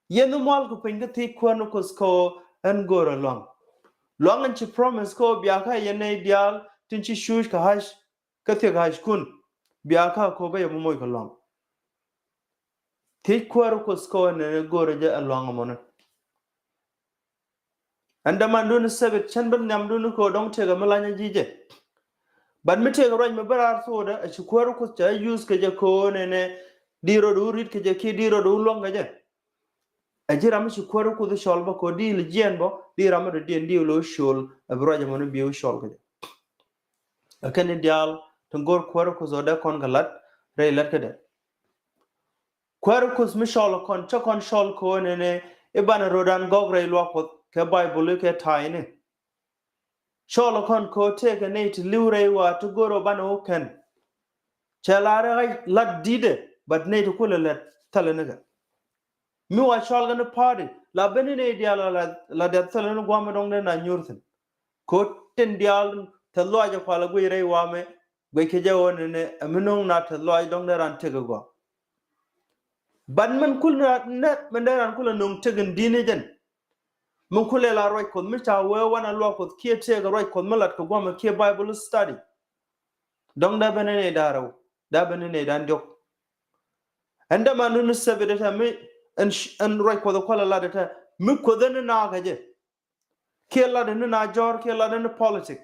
Yɛn ni mual kɛ piny kä thiec kuäär ni Kuoth kä ɣöö ɛn go̱o̱r ɛ luaŋ. Luaŋ ɛn ci promise kä ɣöö biakä yɛn nɛy diaal tin ci cuuc kɛ hac kä thiek hackun. Biakä kä ɣöö bä yɛ moc kɛ luaŋ. Thiec kuäär Kuoth kä ɣöö nɛnɛ go̱o̱r ɛ jɛ ɛ luaŋ ɛmɔni. Ɛn dämandun Sabbath cɛn bä nhiamdun kɛ ɣöö dɔ̱ŋ tëëkɛ mi lanyä ji̱ jɛ. But mi tëëkɛ ruac mi bä raar thokdä ɛ ci kuäär Kuoth ca use kɛ jɛ kɛ ɣöö nɛnɛ di rɔɔdu ri̱t kɛ jɛ kiɛ di rɔɔdu luäŋ kɛ jɛ. Ɛ ji̱ ram mi ci kuäär Kuoth cɔl bä kɛ ɣöö di li jiɛɛn bä di ram mi dɔ̱diɛn di lo̱ cɔl ɛ bi ruac ɛmɔni bi wä cɔl kɛ jɛ. Ɛ kɛn ni diaal tin go̱o̱r kuäär Kuoth ɣöö dee kɔn kɛ lat rɛy lat kädɛ. Kuäär Kuoth mi cɔl kɔn cä kɔn cɔl kɛ ɣöö nɛnɛ i̱ banɛ rɔɔdan gɔ̱k rɛy luaak Kuɔth kɛ Baibol i̱ kɛ ta̱a̱ ini. Cɔl kɔn kɛ ɣöö tëëkɛ nɛy ti li̱w rɛy wa̱a̱ ti go̱o̱r ɣöö banɛ wä kɛn. Cɛ la̱r ɛ lat di̱tɛ but nɛy ti kulɛ lɛt thilɛ nikɛ. Mi wa cɔal kɛ ni party la ben ni nɛy diaal la la dɛth thilɛ ni gua̱a̱mɛ dɔ̱ŋ dee na nyuur thi̱n. Kɛ ɣöö tin diaal tɛth lɔaac ɛ kualɛ guic rɛy wa̱a̱mɛ guic kɛ jɛ ɣöö nɛnɛ ɛ mi no̱o̱ŋ na tɛth lɔaac dɔ̱ŋ dee ran tëk ɛ gɔaa. But min kul na nɛ min dee ran kulɛ no̱o̱ŋ tëk in di̱t ni jɛn. Min kulɛ la ruac Kuɔth mi ca wee wanɛ luaak Kuɔth kiɛ tëëkɛ ruac Kuɔth mi lat kɛ gua̱a̱mɛ kiɛ Bible study. Dɔ̱ŋ dee ben ni nɛy da̱a̱ rɛw dee ben ni nɛy da̱a̱ diɔ̱k. Ɛn dämandun Sabbath dee tɛ mi ɛn ɛn ruac Kuɔth kualɛ lat dee tɛ mi Kuoth ɛn ni naak kɛ jɛ. Kiɛ lat ɛn ni naak jɔ̱ɔ̱r kiɛ lat ɛn ni politic.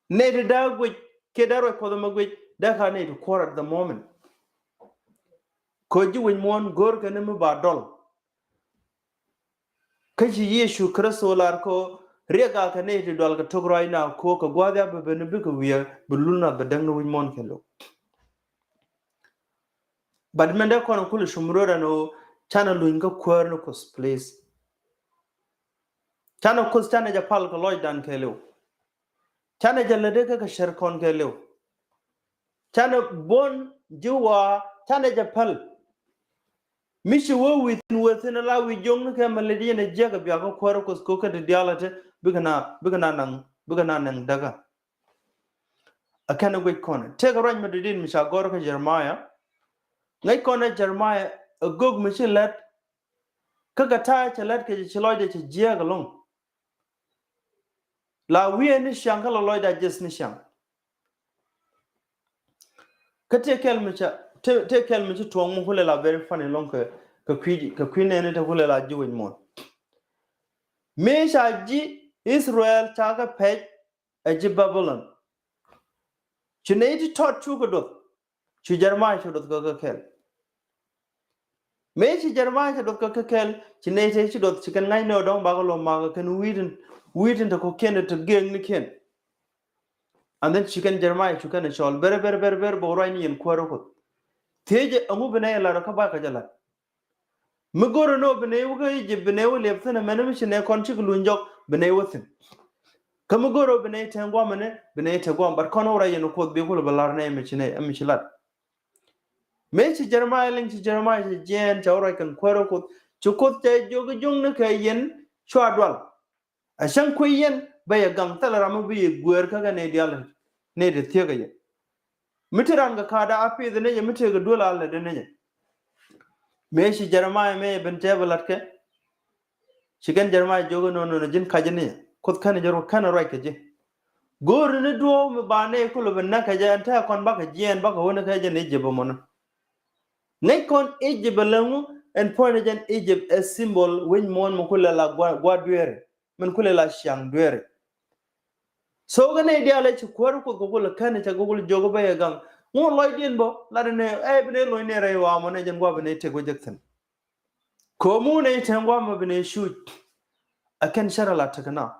Nɛy ti dee guic kiɛ dee ruac Kuɔth ɛmɛ guic dee ka nɛy ti kuɔr at the moment. Kɛ ɣöö ji̱ wi̱c muɔ̱ɔ̱n go̱o̱r kɛn ni mi ba dɔl. Kä ci Yecu Kritho lar kɛ ɣöö riɛk a kɛ nɛy ti dual kɛ tok ruac na ko̱o̱k kɛ gua̱a̱th ya bɛ ben bikɛ wiee bi lul nath bɛ däk ni wi̱c muɔ̱ɔ̱n kɛ lo̱k. But min dee kɔn kulɛ cum ruet ɛn ɣöö canɛ luny kä kuäär ni Kuoth please. Canɛ Kuoth canɛ jɛ pal kɛ lɔcdan kɛɛliw. Canɛ jɛ lätdɛ kä kɛ cär kɔn kɛɛliw. Canɛ buɔ̱n ji̱ waa canɛ jɛ päl. Mi ci wee wi̱i̱ thi̱n wee thi̱n ala wi̱i̱ jo̱ŋ ni kɛ mɛ lät yɛn ɛ jiäk ɛ biakä kuäär Kuɔth ko̱ kɛn ti diaal ɛ te bikɛ na bikɛ na naŋ bikɛ na naŋ däkä. Ɛ kɛn ɛ guic kɔn tëëkɛ ruac mi dɔ̱diɛn mi ca gɔ̱r kä Jeremiah. Ŋäc kɔn ɛ Jeremiah ɛ gök mi ci lät kä kɛ ta̱a̱ cɛ lät kɛ ci lɔcdɛ cɛ jiääk ɛlɔ̱ŋ. La wi̱i̱ ni ciaŋ kä la lɔcdɛ a jiɛth ni ciaŋ. Kä tëë kɛl mi ca tëë tëë kɛl mi ci tuɔ̱ŋ mi kulɛ la very funny lɔ̱ŋ kɛ kɛ kui̱ kɛ kui̱ nɛɛni te kulɛ la ji̱ wec muɔ̱ɔ̱n. Mëë ca ji̱ Israel ca kɛ pɛc ɛ ji̱ Babilon. Ci nɛy ti tɔt cukɛ duɔth. Ci Jeremiah ci duɔth kä kä kɛl. Mëë ci Jeremiah ci duɔth kä kä kɛl ci nɛy tëë ci duɔth ci kɛn ŋa̱cnɛ ɔ dɔ̱ŋ bakɛ lɔ makä kɛn wi̱i̱tin wi̱i̱tin te kɔ̱kiɛn te gëëknikiɛn. And then ci kɛn Jeremiah cu kɛn ɛ cɔl ber ber ber ber bɛ wä ruacni yɛn kuäärä Kuoth. Thiecɛ ɛŋu bi nɛy ɛ lat ɔ kä bakɛ jɛ lat. Mi go̱rɛ ni ɣöö bi nɛy wä kä Egypt bi nɛy wä liɛp thi̱n ɛmɛn mi ci nɛy kɔn cikɛ luny jɔk bi nɛy wä thi̱n. Kä mi go̱rɛ ɣöö bi nɛy te guamɛ ni bi nɛy te guam but kɔn wä rɛy yɛn Kuoth bi kulɛ bɛ la̱r nɛy mi ci nɛy mi ci lat. Mëë ci Jeremiah liŋ ci Jeremiah ci jiɛɛn ca wä ruac kɛn kuäärä Kuoth ci Kuoth ca jiök i̱ jo̱ŋ ni kɛ yɛn cua dual. A cäŋ kui̱ yɛn bɛ yɛ gaŋ thilɛ ram mi bi yɛ gueer kä kɛ nɛy diaal nɛy ti thiekä yɛ. Mi ti ran kɛ ka̱a̱da a piith ni jɛ mi tëëkɛ duel a lät ni jɛ. Mëë ci Jeremiah mëë yɛ ben tɛpɛ latkɛ. Ci kɛn Jeremiah jiök inɔnɔ ni ji̱n ka̱c ni jɛ Kuoth kɛn jɛ ruɔ̱k kɛn ruac kɛ ji̱. Go̱o̱ri ni duɔ̱ɔ̱k mi ba nɛy kulɛ bi näk kɛ jɛ ɛn tɛ̈ kɔn bakɛ jiɛɛn bakɛ wä ni kɛ jɛ ni Egypt ɛmɔnɔ. Ŋäc kɔn Egypt ɛlɛŋu ɛn puɔ̱nydɛ jɛn Egypt ɛ symbol wec muɔ̱ɔ̱n mi kulɛ la gua̱ dueeri. Min kulɛ la ciaŋ dueeri. So kɛ nɛy diaal ɛ ci kuäärä Kuoth kɛ kulɛ kɛn cɛ kɛ kulɛ jiök bä yɛ gaŋ ŋu lɔcdiɛn bä lat ni ɛ bi nɛy luɔ̱ny ni rɛy wa̱a̱ mɔ nɛ jɛn gua̱ bi nɛy tëk wä jek thi̱n. Ko̱mu nɛy tɛn gua̱ mɔ bi nɛy cuuc. Ɛ kɛn cärɛ la tekɛ na.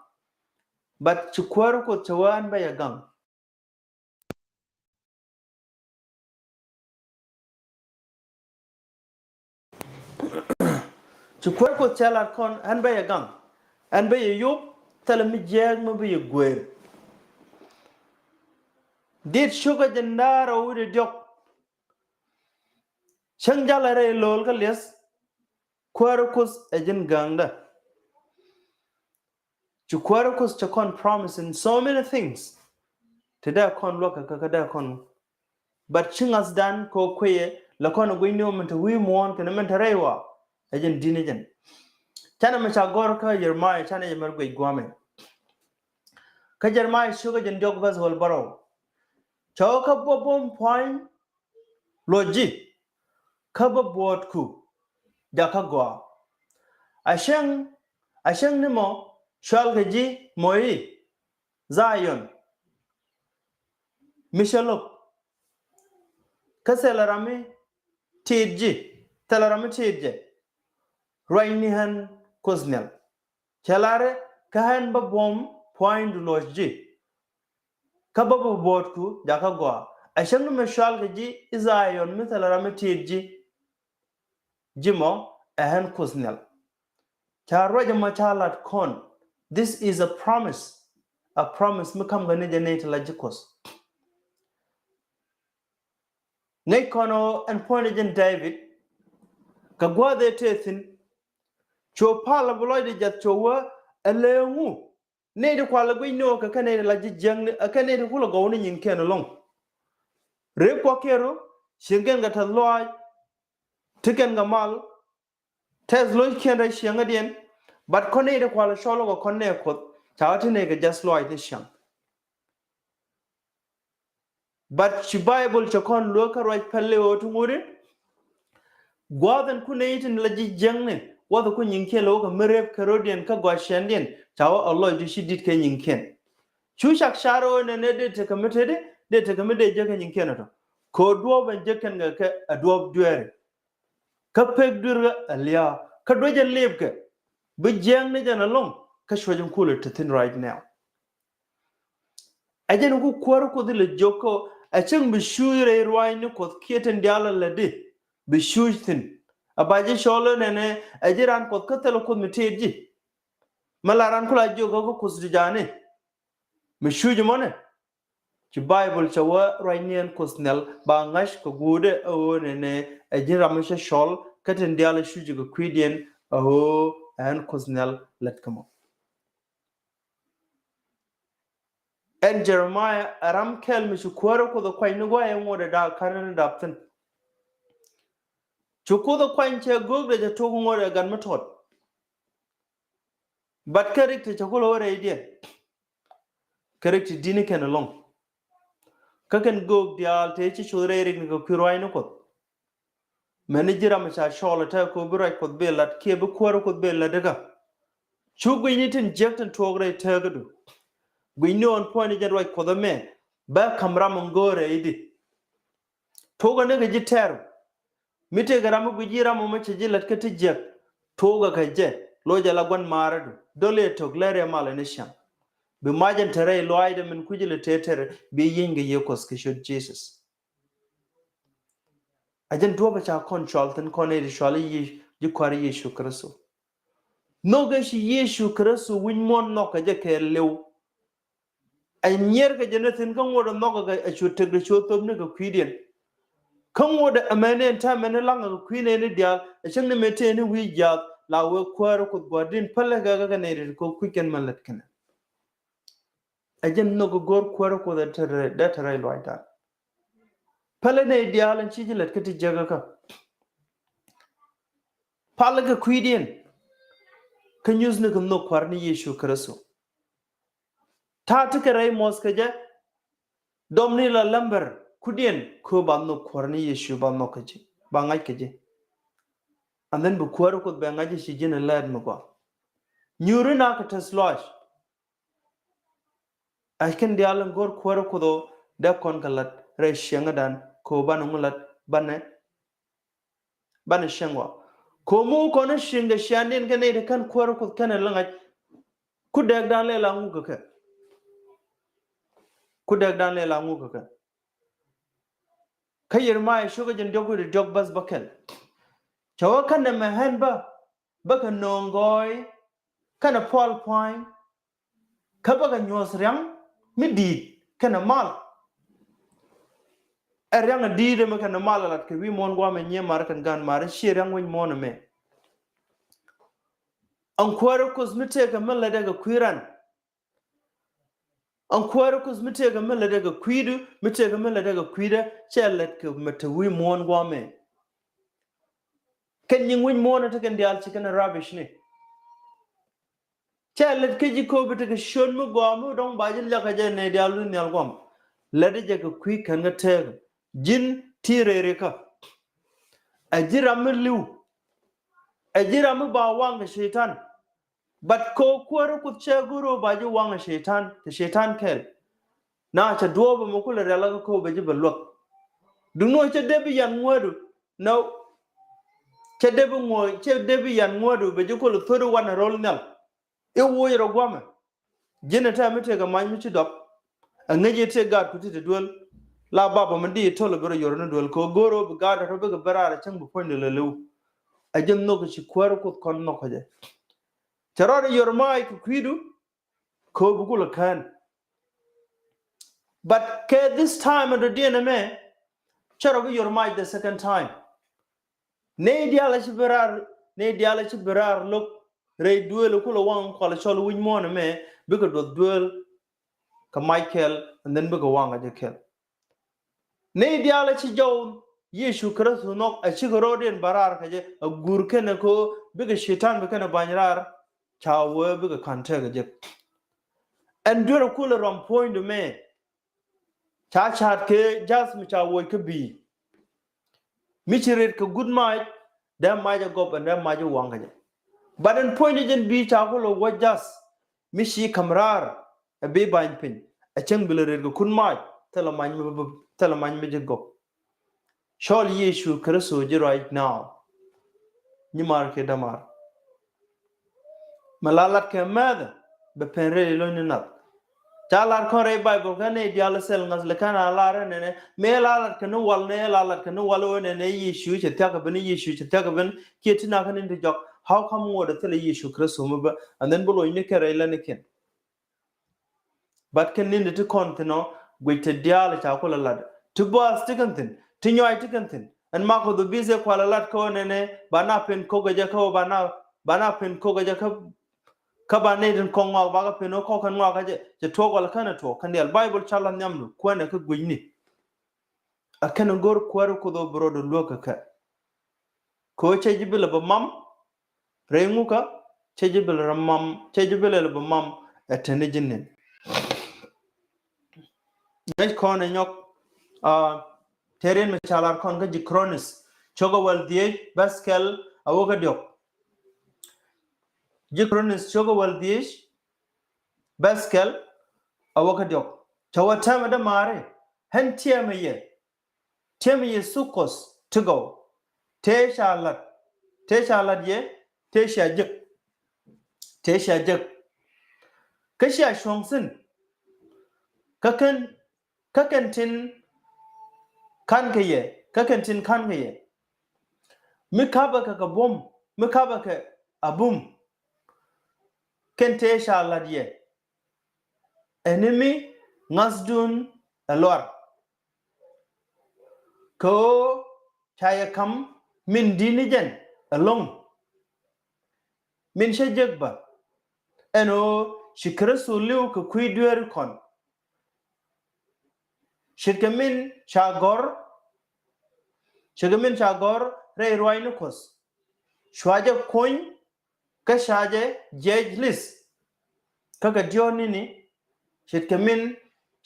But ci kuäärä Kuoth cɛ wee ɛn bä yɛ gaŋ. Ci kuäärä Kuoth cɛ lat kɔn ɛn bä yɛ gaŋ, ɛn bä yɛ yop thilɛ mi jiääk mi bi yɛ guëër. Dit cio̱kä jɛ ndaarä wi̱cdɛ diɔ̱k. Cäŋ jalɛ rɛy lo̱l kä li̱eth, kuäärä Kuoth ɛ ji̱n gääŋdä. Ci kuäärä Kuoth cɛ kɔn promise in so many things. Ti dee kɔn luäk kɛ kä dee kɔn. But ci ŋa̱thdan kɛ kuiyɛ lɛ kɔn gui̱cni ɔ min te wi̱i̱ muɔ̱ɔ̱n kɛnɛ min te rɛy wa. Ɛ jɛn di̱t ni jɛn. Canɛ mi ca gɔ̱r kä Jeremiah, canɛ jɛ mɛr guic guamɛ. Kä Jeremiah cio̱kä jɛn diɔ̱k verse wäl bärɔw. Cɛ wee kä bä buɔ̱m pua̱ny luɔc ji̱, kä bä buɔ̱ɔ̱tku jakä gɔaa. A cäŋ, a cäŋ ni mɔ cual kɛ ji̱ mɔ i̱ Zion, mi cä lo̱k. Kä thilɛ ram mi tiit ji̱, thilɛ ram mi tiit jɛ. Ruacni ɣän Kuoth Nhial. Cɛ lar i̱ kä ɣän bä buɔ̱m pua̱nydu luɔc ji̱, kä bä bä buɔ̱ɔ̱tku jakä gɔaa. A cäŋ ni mɔ cual kɛ ji̱ i̱ Zion, mi thilɛ ram mi tiit ji̱, ji̱ mɔ ɛ ɣän Kuoth Nhial. Ca ruac ɛmɔ ca lat kɔn. This is a promise. A promise mi ka̱m kɛ ni jɛ nɛy ti la ji̱ Kuoth. Ŋäc kɔn ɔ ɛn puɔ̱ny jɛn David kɛ gua̱a̱th ëë tëë thi̱n. Cu pal a bi lɔcdɛ jath cu wee ɛ lëëŋu. Nɛy ti kualɛ guic ni ɣöö kɛ kɛn nɛy ti la ji̱ jiäkni, ɛ kɛn nɛy ti kulɛ gɔw ni nyiŋkiɛn ɛlɔ̱ŋ. Rep kuakiɛn rɔ, cieŋkiɛn kɛ tɛth lɔaac, ti kɛn kɛ mal, tɛth lo̱ckiɛn rɛy ciɛŋädiɛn, but kɔn nɛy ti kualɛ cɔl ɣöö kɔn nɛy Kuɔth, ca ɣä ti nɛy kɛ jath lɔaac ni ciaŋ. But ci Bible cɛ kɔn luäk kä ruac päl i̱ ɣöö ti ŋut i̱ gua̱a̱th ɛn ku nɛy tin la ji̱ jiäkni, wuɔth ku nyiŋkiɛn lɛ wä kɛ mi rep kɛ rɔ̱diɛn kä gɔaa ciɛŋdiɛn, ca wä a lɔcdu ci di̱t kɛ nyiŋkiɛn. Cu cak car ɣöö nɛnɛ dee tekɛ mi tetdi, dee tekɛ mi dee jek kɛ nyiŋkiɛn ɛ tɔ. Kɛ ɣöö duɔ̱ɔ̱p ɛn jek kɛn kɛ kɛ a duɔ̱ɔ̱p dueeri. Kä pek duer ɣä a lia̱a̱, kä duec a lipkɛ. Bi jiäkni jɛn ɛlɔ̱ŋ, kä cuɔ̱c in kulɛ te thi̱n right now. Ɛ jɛn ku kuäär Kuoth ilɛ jiök kä ɛ cäŋ bi cuuc rɛy ruaacni Kuɔth kiɛ tin diaal ɛ lätdi bi cuuc thi̱n. A ba ji̱ cɔl ɛ nɛnɛ ɛ ji̱ raan Kuɔth kä thilɛ Kuoth mi tëët ji̱. Mɛ la raan ku la jiök kä kä Kuoth di ja̱a̱ni mi cuuc mɔnɛ. Ci Bible cɛ wä ruaacni ɛn Kuoth Nhial ba ŋa̱c kɛ guudɛ ɛ ɣöö nɛnɛ ɛ ji̱ ram mi cɛ cɔl kä tin diaal ɛ cuuc kɛ kui̱diɛn ɛ ɣöö ɛn Kuoth Nhial lät kä mɔ. Ɛn Jeremiah ɛ ram kɛl mi ci kuäärä Kuoth ɛ kuany ni gua̱a̱th ɛ ŋot ɛ da̱a̱k kärnɛ ni dap thi̱n. Ci Kuoth ɛ kuany cɛ go̱o̱kdɛ cɛ tok ŋot ɛ gat mi tɔt. But kä rik ti cɛ kulɛ wä rɛydiɛn. Kä rik ti di̱ni kɛn ɛlɔ̱ŋ. Kä kɛn go̱o̱k diaal tëë ci coth rɛy rik ni kɛ kui̱ ruaacni Kuɔth. Mɛni ji̱ ram ca cɔɔl ɛ tɛk kɛ ɣöö bi ruac Kuɔth bi lat kiɛ bi kuäärä Kuoth bi lat ikä. Cu gui̱cni tin jiäk tin tuɔɔk rɛy tëkädu. Gui̱cni ɣän puɔ̱nyni jɛn ruac Kuɔth ɛmɛ bä ka̱m ram in go̱o̱rɛ i̱di. Tuɔɔk ɛn ni kɛ ji̱ tɛɛr. Mi tëëkɛ ram mi gui̱c ji̱ ram ɛmɔ cɛ ji̱ lat kä ti jiäk. Tuɔɔkɛ kɛ jɛ loc ala gua̱n maarädu. Dol i̱ ɛ tök lɛr i̱ ɛ mal ɛn i̱ ciaŋ. Bi mac ɛn te rɛy luaacdɛ min kui̱c ilɛ tëë tɛɛr bi yieny kɛ Yiëë Kuɔth kɛ ciöt Jesus. A jɛn duɔ̱ɔ̱pɛ ca kɔn cɔal thi̱n kɔn nɛy ti cɔal i̱ ji̱ kua̱r Yecu Kritho. Nhɔkɛ ci Yecu Kritho wi̱c muɔ̱ɔ̱n nhɔkɛ jɛ kɛ liw. A nyiɛɛr kɛ jɛ ni thi̱n kä ŋuɔ̱t ɛ nhɔkɛ kɛ a cu tekdɛ cu thop ni kɛ kui̱diɛn. Kä ŋuɔ̱t ɛ mɛni ɛn täämɛ ni laŋ kɛ kui̱ nɛɛni diaal ɛ cäŋ ni mëë tëë ni wi̱i̱ jiaath la wee kuäärä Kuoth gua̱a̱r di̱n pälɛ kɛ kɛ nɛy ti kɛ kui̱ kɛn mɛ lät kɛnɛ. Ɛ jɛn nhök go̱o̱r kuäärä Kuoth ɛ te rɛy, dee te rɛy luaacdan. Pälɛ nɛy diaal ɛn ci ji̱ lät kä ti jiäkä kä. Palɛ kɛ kui̱diɛn. Kä nyuthni kɛ nhök kua̱r ni Yecu Kritho. Ta̱a̱ ti kɛ rɛy muɔth kɛ jɛ. Dɔmni la lämbär kui̱diɛn kɛ ɣöö ba nhök kua̱r ni Yecu ba nhök kɛ ji̱ ba ŋa̱c kɛ ji̱. And then bi kuäärä Kuoth bɛ ŋa̱c i̱ ci ji̱n ɛ läät mi gɔaa. Nyuuri na kɛ tɛth lɔaac. Ɛ kɛn diaal in go̱o̱r kuäärä Kuoth ɣöö dee kɔn kɛ la̱t rɛy ciɛŋädan kɛ ɣöö banɛ ŋu la̱t banɛ, banɛ cieŋ gɔaa. Kɛ ɣöö mi wä kɔn i̱ cieŋ kɛ ciaaŋdiɛn kɛ nɛy ti kän kuäärä Kuoth kɛnɛ lɛ ŋa̱c. Ku dɛɛkdan lɛ la ŋuk kɛ kɛ. Ku dɛk dan lɛ la ŋuk kɛ kɛ. Kä Yeremia cukɛ jɛn diɔk wi̱i̱ diɔk bäth bä kɛl. Cɛ wä kä nɛmɛ ɣän bä bä kɛ nööŋ gɔɔy kɛnɛ pual pua̱ny. Kä bä kɛ nyuɔ̱th ria̱ŋ mi di̱i̱t kɛnɛ mal. Ɛ ria̱ŋ ɛ di̱i̱t ɛmɛ kɛnɛ mal ɛ lat kɛ wi̱i̱ muɔ̱ɔ̱n gua̱a̱mɛ nyiee mar kɛn gan mar ɛ ciɛ ria̱ŋ wi̱c muɔ̱ɔ̱n ɛmɛ. Ɛn kuäärä Kuoth mi tëëkɛ mi lätdɛ kɛ kui̱ ran. Ɛn kuäärä Kuoth mi tëëkɛ mi lätdɛ kɛ kui̱du, mi tëëkɛ mi lätdɛ kɛ kui̱dä, cɛ lät kɛ mɛ te wi̱i̱ muɔ̱ɔ̱n gua̱a̱mɛ. Kɛn nyiŋ wi̱c muɔ̱ɔ̱n ɛ te kɛn diaal ci kɛn rubbish ni. Cɛ lät kä ji̱ kööbi tekɛ ciöt mi gɔaa mi dɔ̱ŋ ba ji̱ liak kɛ jɛ nɛy diaal wi̱i̱ nhial gua̱a̱m. Lätdä jɛ kɛ kui̱ kɛn kä tëëkä. Ji̱n ti rɛy rikä. Ɛ ji̱ ram mi li̱w. Ɛ ji̱ ram mi ba waŋ kɛ cɛy-tan. But kɛ ɣöö kuäärä Kuoth cɛ go̱r ɣöö ba ji̱ waŋ kɛ cɛy-tan, kɛ cɛy-tan kɛl. Na cɛ duɔ̱ɔ̱p ɛmɔ kulɛ rial kä kööbɛ ji̱ bɛ luäk. Duŋni ɣöö cɛ dee bi yan ŋuäädu. Nɔ. Cɛ dee bi ŋuɔ̱, cɛ dee bi yan ŋuäädu bɛ ji̱ kulɛ tho̱t i̱ wanɛ ro̱l nhial. I̱ woc rɔ gua̱mɛ. Ji̱n ɛ tɛm mi tëëkɛ mac mi ci dɔp. Ɛ ŋäc i̱ tëëk gaat ku ti te duel. La baba mi di i̱ to̱l i̱ bi rɔ yor ni duel kɛ ɣöö go̱r ɣöö bi gaat rɔ bikɛ ben raar ɛ cäŋ bi puɔ̱nydu lɛ li̱w. Ɛ ji̱ nhök i̱ ci kuäärä Kuoth kɔn nhök kɛ jɛ. Cɛ rɔɔdɛ yor mac kɛ kui̱du. Kɛ ɣöö bi kulɛ kään. But kɛ this time ɛn dɔ̱diɛn ɛmɛ cɛ rɔ bi yor mac the second time. Nɛy diaal ɛ ci bi raar, nɛy diaal ɛ ci bi raar lo̱k rɛy duëël kulɛ waŋ kual cɔl wi̱c muɔ̱ɔ̱n ɛmɛ bikɛ duɔth duëël kɛ mac kɛl and then bikɛ waŋ kɛ jɛ kɛl. Nɛy diaal ɛ ci jɔw Yecu Kritho nhɔk ɛ cikɛ ro̱o̱diɛn bä raar kɛ jɛ ɛ guur kɛnɛ kɛ ɣöö bikɛ cɛy-tan bi kɛnɛ ba̱ny raar ca wee bikɛ ka̱n tëëkɛ jek. Ɛn duer ɛ kulɛ rɔm puɔ̱nydu mɛ ca ca̱a̱t kɛ ja̱th mi ca woc kä bi̱i̱. Mi ci ret kɛ guut mac dee mac ɛ gɔp ɛn dee mac ɛ waŋ kɛ jɛ. But ɛn puɔ̱nydu jɛn bi̱i̱ ca kulɛ wä ja̱th mi ci ka̱m raar ɛ bi ba̱ny piny ɛ cäŋ bi lɛ ret kɛ kun mac thilɛ mac mi, thilɛ mac mi ji̱ gɔp. Cɔl Yecu Kritho ji̱ right now. Nyimaar kiɛ dämaar. Mɛ la lat kɛ mɛth bɛ pen rɛy lo̱ny ni nath. Ca lar kɔn rɛy Baibol kä nɛy diaal thil ŋa̱th lɛ kɛn a lar ɛ nɛnɛ. Mëë la lat kɛ ni wal nɛ la lat kɛ ni wal ɛ nɛnɛ Yecu cɛ thia̱k kɛ ben, Yecu cɛ thia̱k kɛ ben kiɛ ti nakä ni ti jɔk. How come ŋuɔt ɛ thilɛ Yecu Kritho mi bä? And then bi lo̱ny ni kɛn rɛy lɛ ni kɛn. But kɛn ni̱n ti kɔn thi̱n ɔ guic ti diaal ca kulɛ lat. Ti bɔath ti kɛn thi̱n, ti nyuac ti kɛn thi̱n. Ɛn makɔ dhu bi thɛ kualɛ lat kä ɣöö nɛnɛ ba na pen ko̱k ɛ jɛ kä ɣöö ba na, ba na pen ko̱k ɛ jɛ kä, kä ba nɛy tin kɔŋ ŋɔak ba kä pen ɣöö kɔk kɛn ŋɔak kä jɛ. Cɛ tuɔɔk wala kɛn ɛ tuɔɔk kɛn diaal. Baibol ca la nhiamdu kuɛnɛ kä guicni. A kɛn go̱r kuäär Kuoth ɣöö bi rɔɔdu luäk kɛ kɛ. Kɛ ɣöö cɛ ji̱ bi lɛ bɛ mam rɛy ŋukä, cɛ ji̱ bi lɛ bɛ mam, cɛ ji̱ bi lɛ bɛ mam ɛ te ni ji̱ ni̱n. Ŋäc kɔn ɛ nyɔk, ah, tëë riɛn mi ca lar kɔn kä Ji̱ Kronis cio̱kä wäl dhieec bäth kɛl a wä kä diɔk. Ji̱ Kronis cio̱kä wäl dhieec bäth kɛl a wä kä diɔk. Cɛ wä tɛmɛ dämaari ɣän tiɛmɛ yɛ. Tiɛmɛ Yecu Kuɔth ti gɔw. Tëë ca lat, tëë ca lat yɛ, tëë cia jek. Tëë cia jek. Kä cia cuɔ̱ŋ thi̱n. Kä kɛn, kä kɛn tin ka̱n kɛ yɛ, kä kɛn tin ka̱n kɛ yɛ. Mi kapɛ kɛ kɛ buɔ̱m, mi kapɛ kɛ a bum. Kɛn tëë ca lat yɛ. Ɛn ni mi ŋa̱thdun ɛ luar. Kɛ ɣöö ca yɛ ka̱m min di̱t ni jɛn ɛlɔ̱ŋ. Min cä jek bä. Ɛn ɣöö ci Kritho li̱w kɛ kui̱ dueeri kɔn. Ce̱tkɛ min ca gɔ̱r, ce̱tkɛ min ca gɔ̱r rɛy ruaacni Kuɔth. Cua jɛ kuny kä ca jɛ jiɛc li̱th. Kä kɛ diɔ̱ɔ̱k ni̱ni ce̱tkɛ min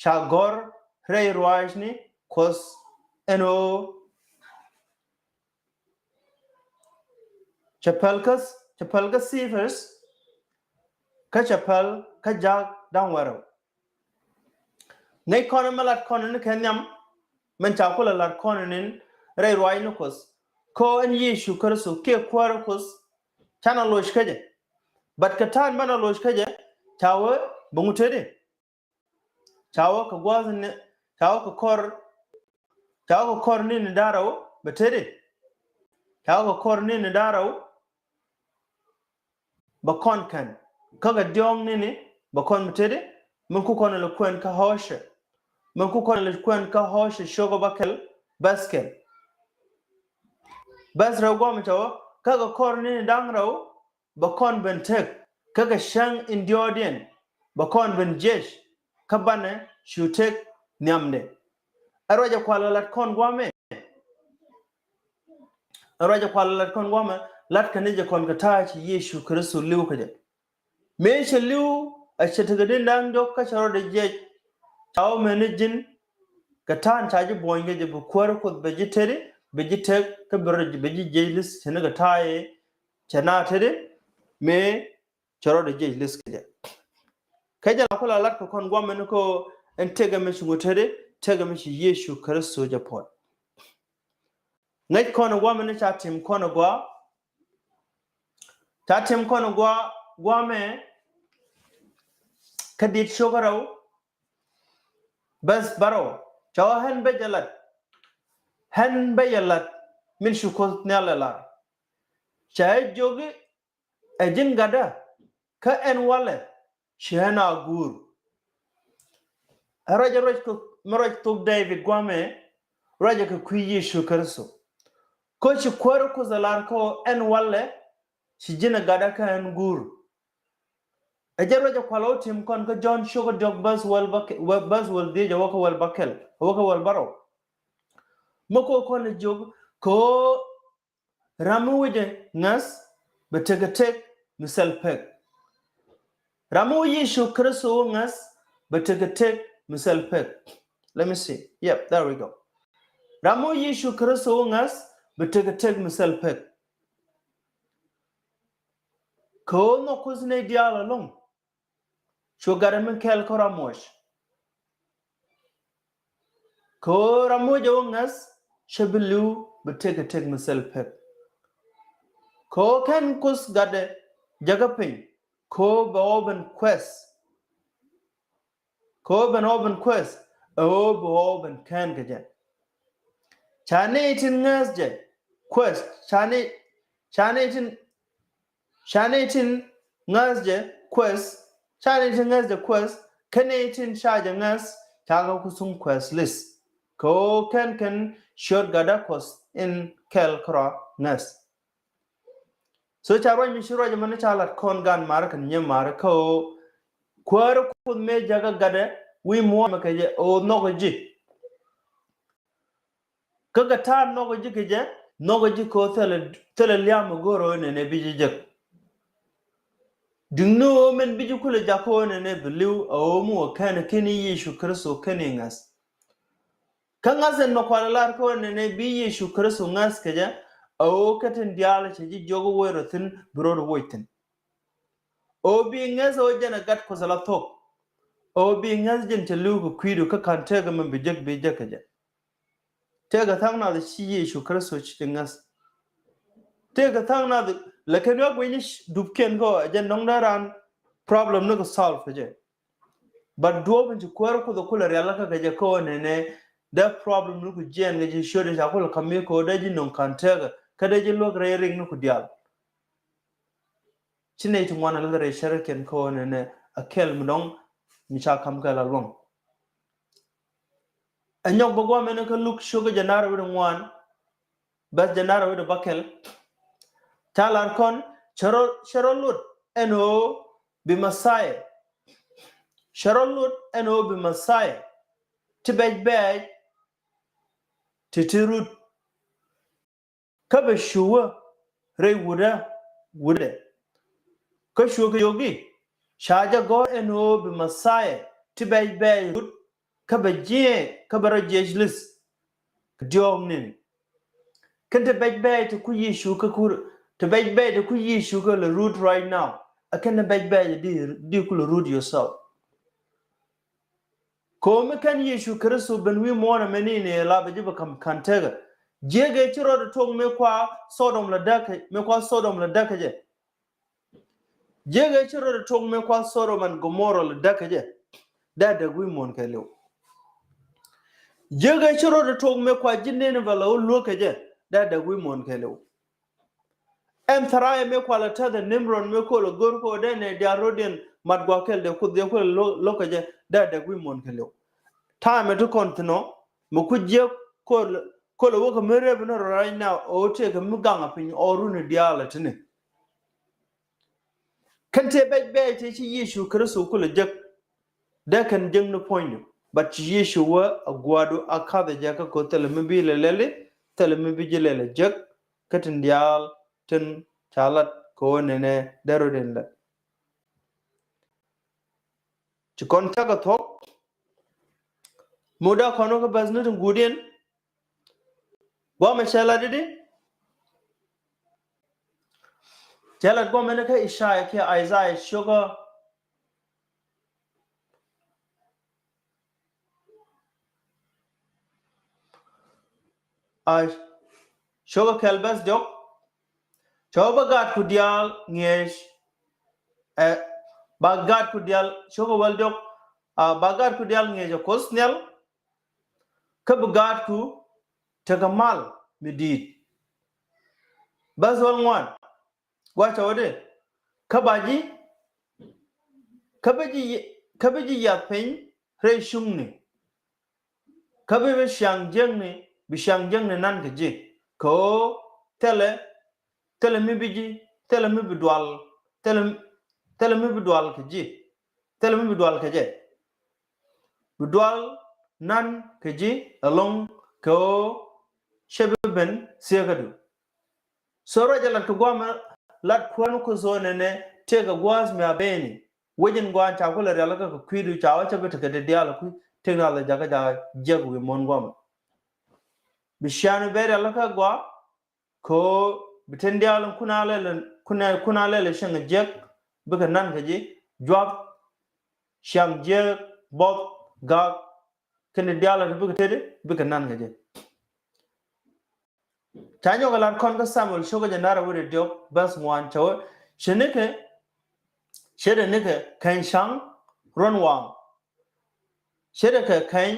ca gɔ̱r rɛy ruaacni Kuɔth ɛn ɣöö cɛ päl kä, cɛ päl kä Cephas kä cɛ päl kä jaak da̱ŋ wäl rɛw. Ŋäc kɔn mi lat kɔn ni kɛ nhiam min ca kulɛ lat kɔn ni rɛy ruaacni Kuɔth. Kɛ ɣöö ɛn Yecu Kritho kiɛ kuäärä Kuɔth canɛ loc kä jɛ. But kɛ ta̱a̱n banɛ loc kä jɛ ca wee bɛ ŋut tëëdi. Ca wä kɛ gua̱a̱th ni, ca wä kɛ kɔr, ca wä kɛ kɔr ni ni da̱ŋ rɛw bɛ tetdi. Ca wä kɛ kɔr ni ni da̱ŋ rɛw bɛ kɔn kɛn. Kä kɛ diɔ̱ɔ̱ŋ ni ni bɛ kɔn bɛ tetdi. Min ku kɔn lɛ kuɛn kä Ɣɔcɛ. Min ku kɔn lɛ kuɛn kä Ɣɔcɛ cio̱kä bäkɛl bäth kɛl. Bäth rɛw guamɛ ca wä, kä kɛ kɔr ni ni da̱ŋ rɛw bɛ kɔn ben tek, kä kɛ cäŋ in diɔ̱ɔ̱kdiɛn bɛ kɔn ben jiɛc, kä banɛ cu tek nhiamdɛ. Ɛ ruacɛ kualɛ lat kɔn guamɛ. Ɛ ruacɛ kualɛ lat kɔn guamɛ, lat kɛ ni jɛ kɔn kɛ ta̱a̱ ci Yecu Kritho li̱w kɛ jɛ. Mëë cɛ li̱w, a cɛ tekɛ di̱n da̱ŋ diɔ̱k kä cɛ rɔɔdɛ jiɛc. Ca wä mɛni ji̱n kɛ ta̱a̱ ca ji̱ buɔ̱ny kɛ jɛ, bi kuäär Kuoth bɛ ji̱ tetdi, bɛ ji̱ tek, kä bɛ rɔ, bɛ ji̱ jiɛc li̱th, cɛ ni kɛ ta̱a̱ i̱ cɛ na tetdi, mëë cɛ rɔɔdɛ jiɛc li̱th kɛ jɛ. Kɛ jɛ la ku la lat kɛ kɔn guamɛ ni kä ɛn tekɛ mi ci ŋu tetdi, tekɛ mi ci Yecu Kritho jɛ puɔt. Ŋäc kɔn guamɛ ni ca tim kɔn gua, ca tim kɔn gua, guamɛ kä Dit cio̱kä rɛw bäth bärɔw. Ca wä ɣän bä jɛ lat, ɣän bä jɛ lat min ci Kuoth Nhial ɛ lar. Ca jɛ jiök i̱, ɛ ji̱n gatdä, kä ɛn walɛ ci ɣän a guur. Ɛ ruacɛ ruac kɛ, mi ruac thok David guamɛ, ruacɛ kɛ kui̱ Yecu Kritho. Kä ci kuäär Kuoth ɛ lar kä ɣöö ɛn walɛ ci ji̱n ɛ gatdä kä ɣän guur. Ɛ jɛ ruacɛ kualɛ wä tim kɔn kä Jɔ̱ɔ̱n cio̱kä diɔ̱k bäth wäl bäkɛ-, wä-, bäth wäl dhieec ɛ wä kä wäl bäkɛl, ɛ wä kä wäl bärɔw. Mi kɔ kɔn ɛ jiök kɛ ɣöö ram mi wi̱cɛ ŋäth bɛ tekɛ tek mi thil pek. Ram mi wi̱c Yecu Kritho wä ŋäth bɛ tekɛ tek mi thil pek. Let me see. Yep, there we go. Ram mi wi̱c Yecu Kritho wä ŋäth bɛ tekɛ tek mi thil pek. Kɛ ɣöö nhɔk Kuoth nɛy diaal ɛlɔ̱ŋ. Cu gatdɛ min kɛl kä ram muɔc. Kɛ ɣöö ram muɔc ɛ wä ŋäth cɛ bi li̱w bi tekɛ tek mi thil pek. Kɛ ɣöö /ken Kuoth gatdɛ jäkä piny, kɛ ɣöö bɛ ɣɔw ben kuɛth. Kɛ ɣöö ben ɣɔw ben kuɛth, ɛ ɣöö bi ɣɔw ben kään kɛ jɛ. Ca nɛy tin ŋäth jɛ kuɛth, ca nɛy, ca nɛy tin, ca nɛy tin ŋäth jɛ kuɛth, ca nɛy tin ŋäth jɛ kuɛth, kä nɛy tin ca jɛ ŋäth, ca kɛ ku thuŋ kuɛth li̱th. Kɛ ɣöö /ken kɛn ciöt gatdä Kuɔth in kɛl kärɔa ŋäth. So ca ruac mi ci ruac mɛni ca lat kɔn gan marä kɛnɛ nyɛ marä kä ɣöö kuäärä Kuoth mëë jäkä gatdɛ wi̱i̱ muɔ̱ɔ̱n mɛ kɛ jɛ ɣöö nhɔkɛ ji̱. Kä kɛ ta̱a̱ nhɔkɛ ji̱ kɛ jɛ, nhɔkɛ ji̱ kɛ ɣöö thilɛ, thilɛ lia̱a̱ mi go̱o̱rä ɣöö nɛnɛ bi ji̱ jek. Duŋni ɣöö min bi ji̱ kulɛ jakä ɣöö nɛnɛ bi li̱w ɛ ɣöö mi wä kɛn kɛn i̱ Yecu Kritho kɛn i̱ ŋäth. Kä ŋa̱th ɛn mɛ kualɛ lar kä ɣöö nɛnɛ bi Yecu Kritho ŋäth kɛ jɛ, a ɣöö kä tin diaal cɛ ji̱ jiök wec rɔ thi̱n bi rɔɔd woc thi̱n. Ɣöö bi ŋäth ɣöö jɛn ɛ gat Kuɔth ala thok. Ɣöö bi ŋäth jɛn cɛ li̱w kɛ kui̱du kä /ka̱n tëëkɛ min bi jek bi jek kɛ jɛ. Tëëkɛ tha̱a̱ŋ nath ci Yecu Kritho ci jɛ ŋäth. Tëëkɛ tha̱a̱ŋ nath lɛ kɛn wä gui̱ny dupkiɛn kä ɣöö ɛ jɛn dɔ̱ŋ dee raan problem ni kɛ solve kɛ jɛ. But duɔ̱ɔ̱p in ci kuäär Kuoth ɛ kulɛ rialikä kɛ jɛ kä ɣöö nɛnɛ dee problem ni ku jiɛɛn kɛ ji̱ ciötdɛ ca kulɛ ka̱m mi kä ɣöö dee ji̱ nöŋ /ka̱n tëëkɛ kä dee ji̱ luäk rɛy riŋ ni ku diaal. Ci nɛy ti ŋuan a lät rɛy cärkiɛn kä ɣöö nɛnɛ a kɛl mi dɔ̱ŋ mi ca ka̱m kɛl a luäŋ. Ɛ nyɔk bä guamɛn kä Luk cio̱kä jɛ nar wi̱dɛ ŋuan, bäth jɛ nar wi̱dɛ bäkɛl. Ca lar kɔn cɛ rɔ, cɛ rɔ lot ɛn ɣöö bi Mɛthia. Cɛ rɔ lot ɛn ɣöö bi Mɛthia ti bɛc bɛɛc ti ti rut. Kä bɛ cuɛ rɛy wutdä, wutdɛ. Kä cuɛ kɛ jiök i̱, ca jɛ gɔ̱r ɛn ɣöö bi Mɛthia ti bɛc bɛɛc rut, kä bɛ jiɛc, kä bɛ rɔ jiɛc li̱th. Kɛ diɔ̱ɔ̱k ni̱n. Kɛn ti bɛc bɛɛc ti ku Yecu kä kur, ti bɛc bɛɛc ti ku Yecu kä lɛ rut right now. Ɛ kɛn ti bɛc bɛɛc di, di ku lɛ rut yourself. Ko̱o̱mi kɛn Yecu Kritho ben wi̱i̱ muɔ̱ɔ̱n ɛmɛ ni ni la bɛ ji̱ bɛ ka̱m /ka̱n tëëkɛ. Jiäkɛ ci rɔɔdɛ tuɔ̱k mëë kua Sodom lɛ däk kɛ, mëë kua Sodom lɛ däk kɛ jɛ. Jiäkɛ ci rɔɔdɛ tuɔ̱k mëë kua Sodom and Gomorrah lɛ däk kɛ jɛ. dee däk wi̱i̱ muɔ̱ɔ̱n kɛɛliw. Jiäk ɛ ci rot ɛ tuɔɔk mëë kua ji̱ Nineveh la wä luäk kɛ jɛ, dee däk wi̱i̱ muɔ̱ɔ̱n kɛɛliw. Ɛn thäraayɛ mëë kua la tɛth ɛ Nimrod mëë kol ɛ go̱r kɛ ɣöö dee nɛy diaal rɔ̱diɛn mat gua̱a̱th kɛl dee Kuoth dee kol lo̱k kɛ jɛ, dee däk wi̱i̱ muɔ̱ɔ̱n kɛɛliw. Ta̱a̱ mɛ ti kɔn thi̱n ɔ, mɛ ku jiäk kol, kol ɛ wä kɛ mi rep ni rɔ right now, ɛ wä tëëkɛ mi gaŋ ɛ piny ɔ runi diaal ɛ tini. Kɛn tëë bɛc bɛɛc tëë ci Yecu Kritho kulɛ jek. Dee kɛn jek ni puɔ̱nydu, but ci Yecu wä a gua̱a̱du a ka̱thɛ jɛ kä ko̱ thilɛ mi bi lɛ lɛli, thilɛ mi bi ji̱ lɛl ɛ jek, kä tin diaal tin ca lat kɛ ɣöö nɛnɛ dee rɔ̱diɛn lät. Ci kɔn cakɛ thuɔ̱k. Mut a kɔn wä kä bäth ni tin guudiɛn. Guamɛ cɛ lat i̱di? Cɛ lat guamɛ ni kä Isaiah kiɛ Isaiah ciokä, a ciokä kɛl bäth diɔk. Cɛ wä bä gaatku diaal ŋi̱eec, ɛ, ba gaatku diaal, ciokä wäl diɔk, a, ba gaatku diaal ŋi̱eec ɛ Kuoth Nhial. Kä bi gaatku tekɛ mal mi di̱i̱t. Bäth wäl ŋuan. Gua̱c cɛ wä di, kä ba ji̱, kä bi ji̱, kä bi ji̱ yath piny rɛy cuŋni. Kä bi bi ciaŋ jiäkni, bi ciaŋ jiäkni nan kɛ ji̱. Kɛ ɣöö thilɛ, thilɛ mi bi ji̱, thilɛ mi bi dual, thilɛ, thilɛ mi bi dual kɛ ji̱. Thilɛ mi bi dual kɛ jɛ. Bi dual nan kɛ ji̱ ɛlɔ̱ŋ kɛ ɣöö cɛ bi ben thieekädu. So ruac ɛ lat kɛ guamɛ, lat Kuäär ni Kuoth ɣöö nɛnɛ tëëkɛ gua̱a̱th mi a beni. Wec in gua̱a̱n ca kulɛ rialikä kɛ kui̱du ca wä cɛ bi tekɛ di diaal ɛ kui̱ tëk na lɛ jakä jakä jiäk wi̱i̱ muɔ̱ɔ̱n guamɛ. Bi ciaŋ ben rialikä gɔaa, kɛ ɣöö bi tin diaal in kun a lɛl, kun a, kun a lɛl cieŋ jiäk, bikɛ nan kɛ ji̱, juak, ciaŋ jiäk, buɔth, gak, kɛn diaal in bikɛ teti, bikɛ nan kɛ ji̱. Ca nyɔk ɛ lat kɔn kä Samuel ciokä jɛ nar a wi̱cdɛ diɔk bäth ŋuan cɛ wee, ce̱tdɛ nikɛ, ce̱tdɛ nikɛ keny ca̱ŋ ruɔ̱n waŋ. Ce̱tdɛ kɛ keny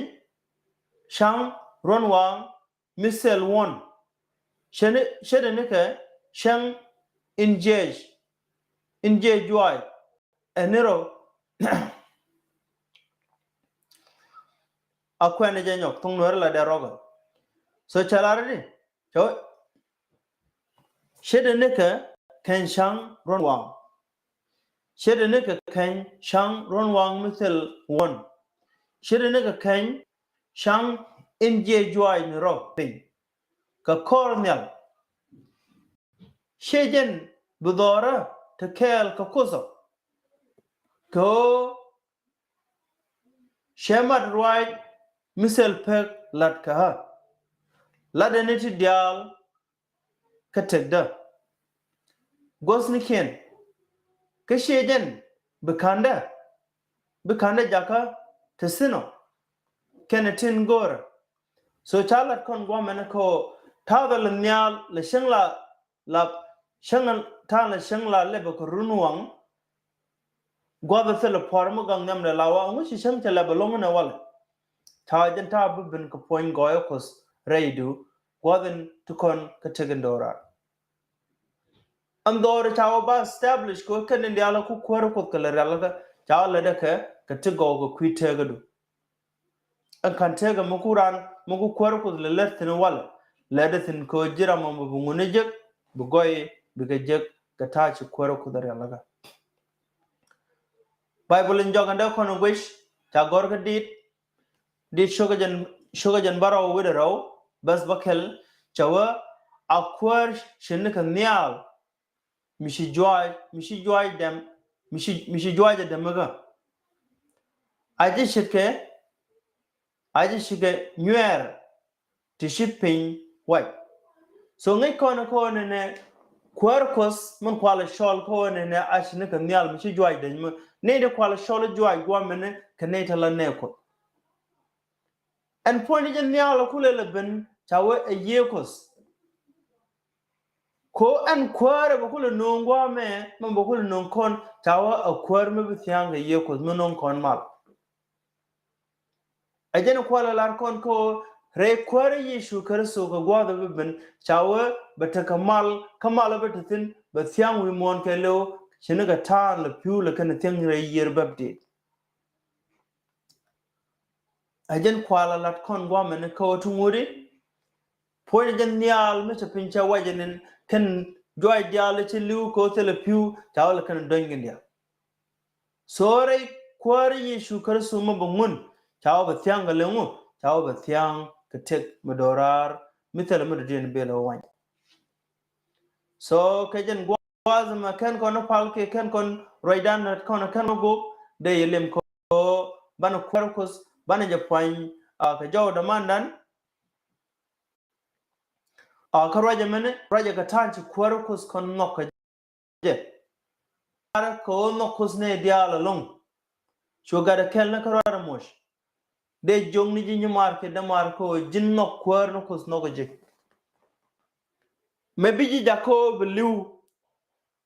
ca̱ŋ ruɔ̱n waŋ mi thil wuɔ̱n. Ce̱tdɛ, ce̱tdɛ nikɛ cäŋ in jiɛc, in jiɛc juaac. Ɛn ni rɔ a kuɛn jɛ nyɔk thuŋ Nuɛr la dee rɔkɛ. So cɛ lar di cɛ wee, ce̱tdɛ nikɛ keny ca̱ŋ ruɔ̱n waŋ. Ce̱tdɛ nikɛ keny ca̱ŋ ruɔ̱n waŋ mi thil wuɔ̱n. Ce̱tdɛ nikɛ keny ca̱ŋ in jiɛc juaac ni rɔ piny kɛ kɔr nhial. Ciɛ jɛn bi dhɔrä ti kɛɛl kɛ Kuoth ɔ. Kɛ ɣöö cɛ mat ruac mi thil pek lat kɛ ɣä. Latdɛ ni ti diaal kä tekdä. Guɔ̱thnikiɛn kä ciɛ jɛn bi ka̱ndä, bi ka̱ndä jakä ti thi̱n ɔ kɛnɛ tin go̱o̱rä. So ca lat kɔn guamɛn kɛ ɣöö ta̱a̱ dhɔl nhial lɛ cäŋ la, la cäŋ, ta̱a̱ lɛ cäŋ la lɛpɛ kɛ run waŋ. Gua̱th thilɛ puɔ̱r mi gaŋ nhiamdɛ la wa ŋu ci cäŋ cɛ lɛpɛ lo̱ŋ inɛ walɛ. Ta̱a̱ jɛn ta̱a̱ bi ben kɛ puɔ̱ny gɔɔyä Kuɔth rɛydu. Gua̱th in ti kɔn kä tek in do̱raar. Ɛn dhɔri ca wä ba establish kɛ kɛn in diaal ku kuäär Kuɔth kɛ lɛ rialikä ca wä lätdɛ kɛ kɛ ti gɔw kɛ kui̱ teekädu. Ɛn ka̱n tëëkɛ mi ku raan mi ku kuäär Kuɔth lɛ lät thi̱n walɛ, lɛtdɛ thi̱n kɛ ɣöö ji̱ ram mɔ bi ŋun ni jek bi gɔy bikɛ jek kɛ ta̱a̱ ci kuäär Kuɔth rialikä. Baibol in jɔk ɛn dee kɔn in guic ca gɔ̱r kä Diit, Diit ciokä jɛn, ciokä jɛn bärɔw wi̱cdɛ rɛw bäth bäkɛl. Cɛ wee a kuäär ci nikɛ nhial mi ci juaac, mi ci juaac dɛm, mi ci, mi ci juaac ɛ dɛm ikä. A ji̱ ce̱tkɛ, a ji̱ ce̱tkɛ nyuɛɛr ti ci piny wac. So ŋäc kɔn kä ɣöö nɛnɛ kuäär Kuɔth min kua lɛ cɔl kä ɣöö nɛnɛ a ci nikɛ nhial mi ci juaac dɛm ikä. Nɛy ti kua lɛ cɔl i̱ juaac guamɛni kɛ nɛy ti la nɛy Kuɔth. Ɛn puɔ̱ny jɛ nhial kulɛ lɛ ben ca wee ɛ Yiëë Kuɔth. Ko ɛn kuäärɛ bɛ kulɛ no̱o̱ŋ gua̱a̱mɛ mɛ bɛ kulɛ no̱o̱ŋ kɔn ca wee ɛ kuäär mi bi thia̱a̱ŋ kɛ Yiëë Kuɔth mi no̱o̱ŋ kɔn mal. Ɛ jɛn kual ɛ lar kɔn kä ɣöö rɛy Kuäärä Yecu Kritho kɛ gua̱a̱th ɛ bi ben, ca wee bɛ tekɛ mal, kä mal ɛ bɛ te thi̱n bɛ thia̱a̱ŋ wi̱i̱ muɔ̱ɔ̱n kɛɛliw, ce̱tnikɛ ta̱a̱n lɛ pi̱w lɛ kɛnɛ thia̱a̱ŋ rɛy yiër bäpdit. Ɛ jɛn kual ɛ lat kɔn gua̱a̱mɛn kä ɣöö ti ŋuɔ̱t i̱ puɔ̱nyɛ jɛn nhial mi cɛ piny cɛ wacɛ ni̱n kɛn juac diaal i̱ ci li̱w kɛ ɣöö thilɛ pi̱w, ca wä lɛ kɛn dɔ̱ny kɛn diaal. So rɛy Kuäärä Yecu Kritho mi bɛ ŋun, ca wä bɛ thia̱a̱ŋ kɛ liŋu, ca wä bɛ thia̱a̱ŋ kɛ tëk mi do̱raar mi thilɛ mi dɔ̱diɛn bel ɛ wä wany. So kɛ jɛn gua̱a̱th ɛmɛ kɛn kɔn pal kiɛ kɛn kɔn ruacdan kɔn kɛn kɔn gok, dee yɛ lim kɔ banɛ Kuäär Kuoth banɛ jɛ puany, a, kɛ jɔw dämandan. A, kä ruacɛ mɛni ruacɛ kɛ ta̱a̱n ci Kuäär Kuoth kɔn nhɔk kɛ jɛ. Kɛ ɣöö nhɔk Kuoth nɛy diaal ɛlɔ̱ŋ. Cu gat ɛ kɛl ni kä ruac rɛ moc. Dee jiök ni ji̱ nyimaar kiɛ dämaar kä ɣöö ji̱n nhɔk Kuäär ni Kuoth nhɔk ɛ ji̱. Mëë bi ji̱ jakä ɣöö bi li̱w,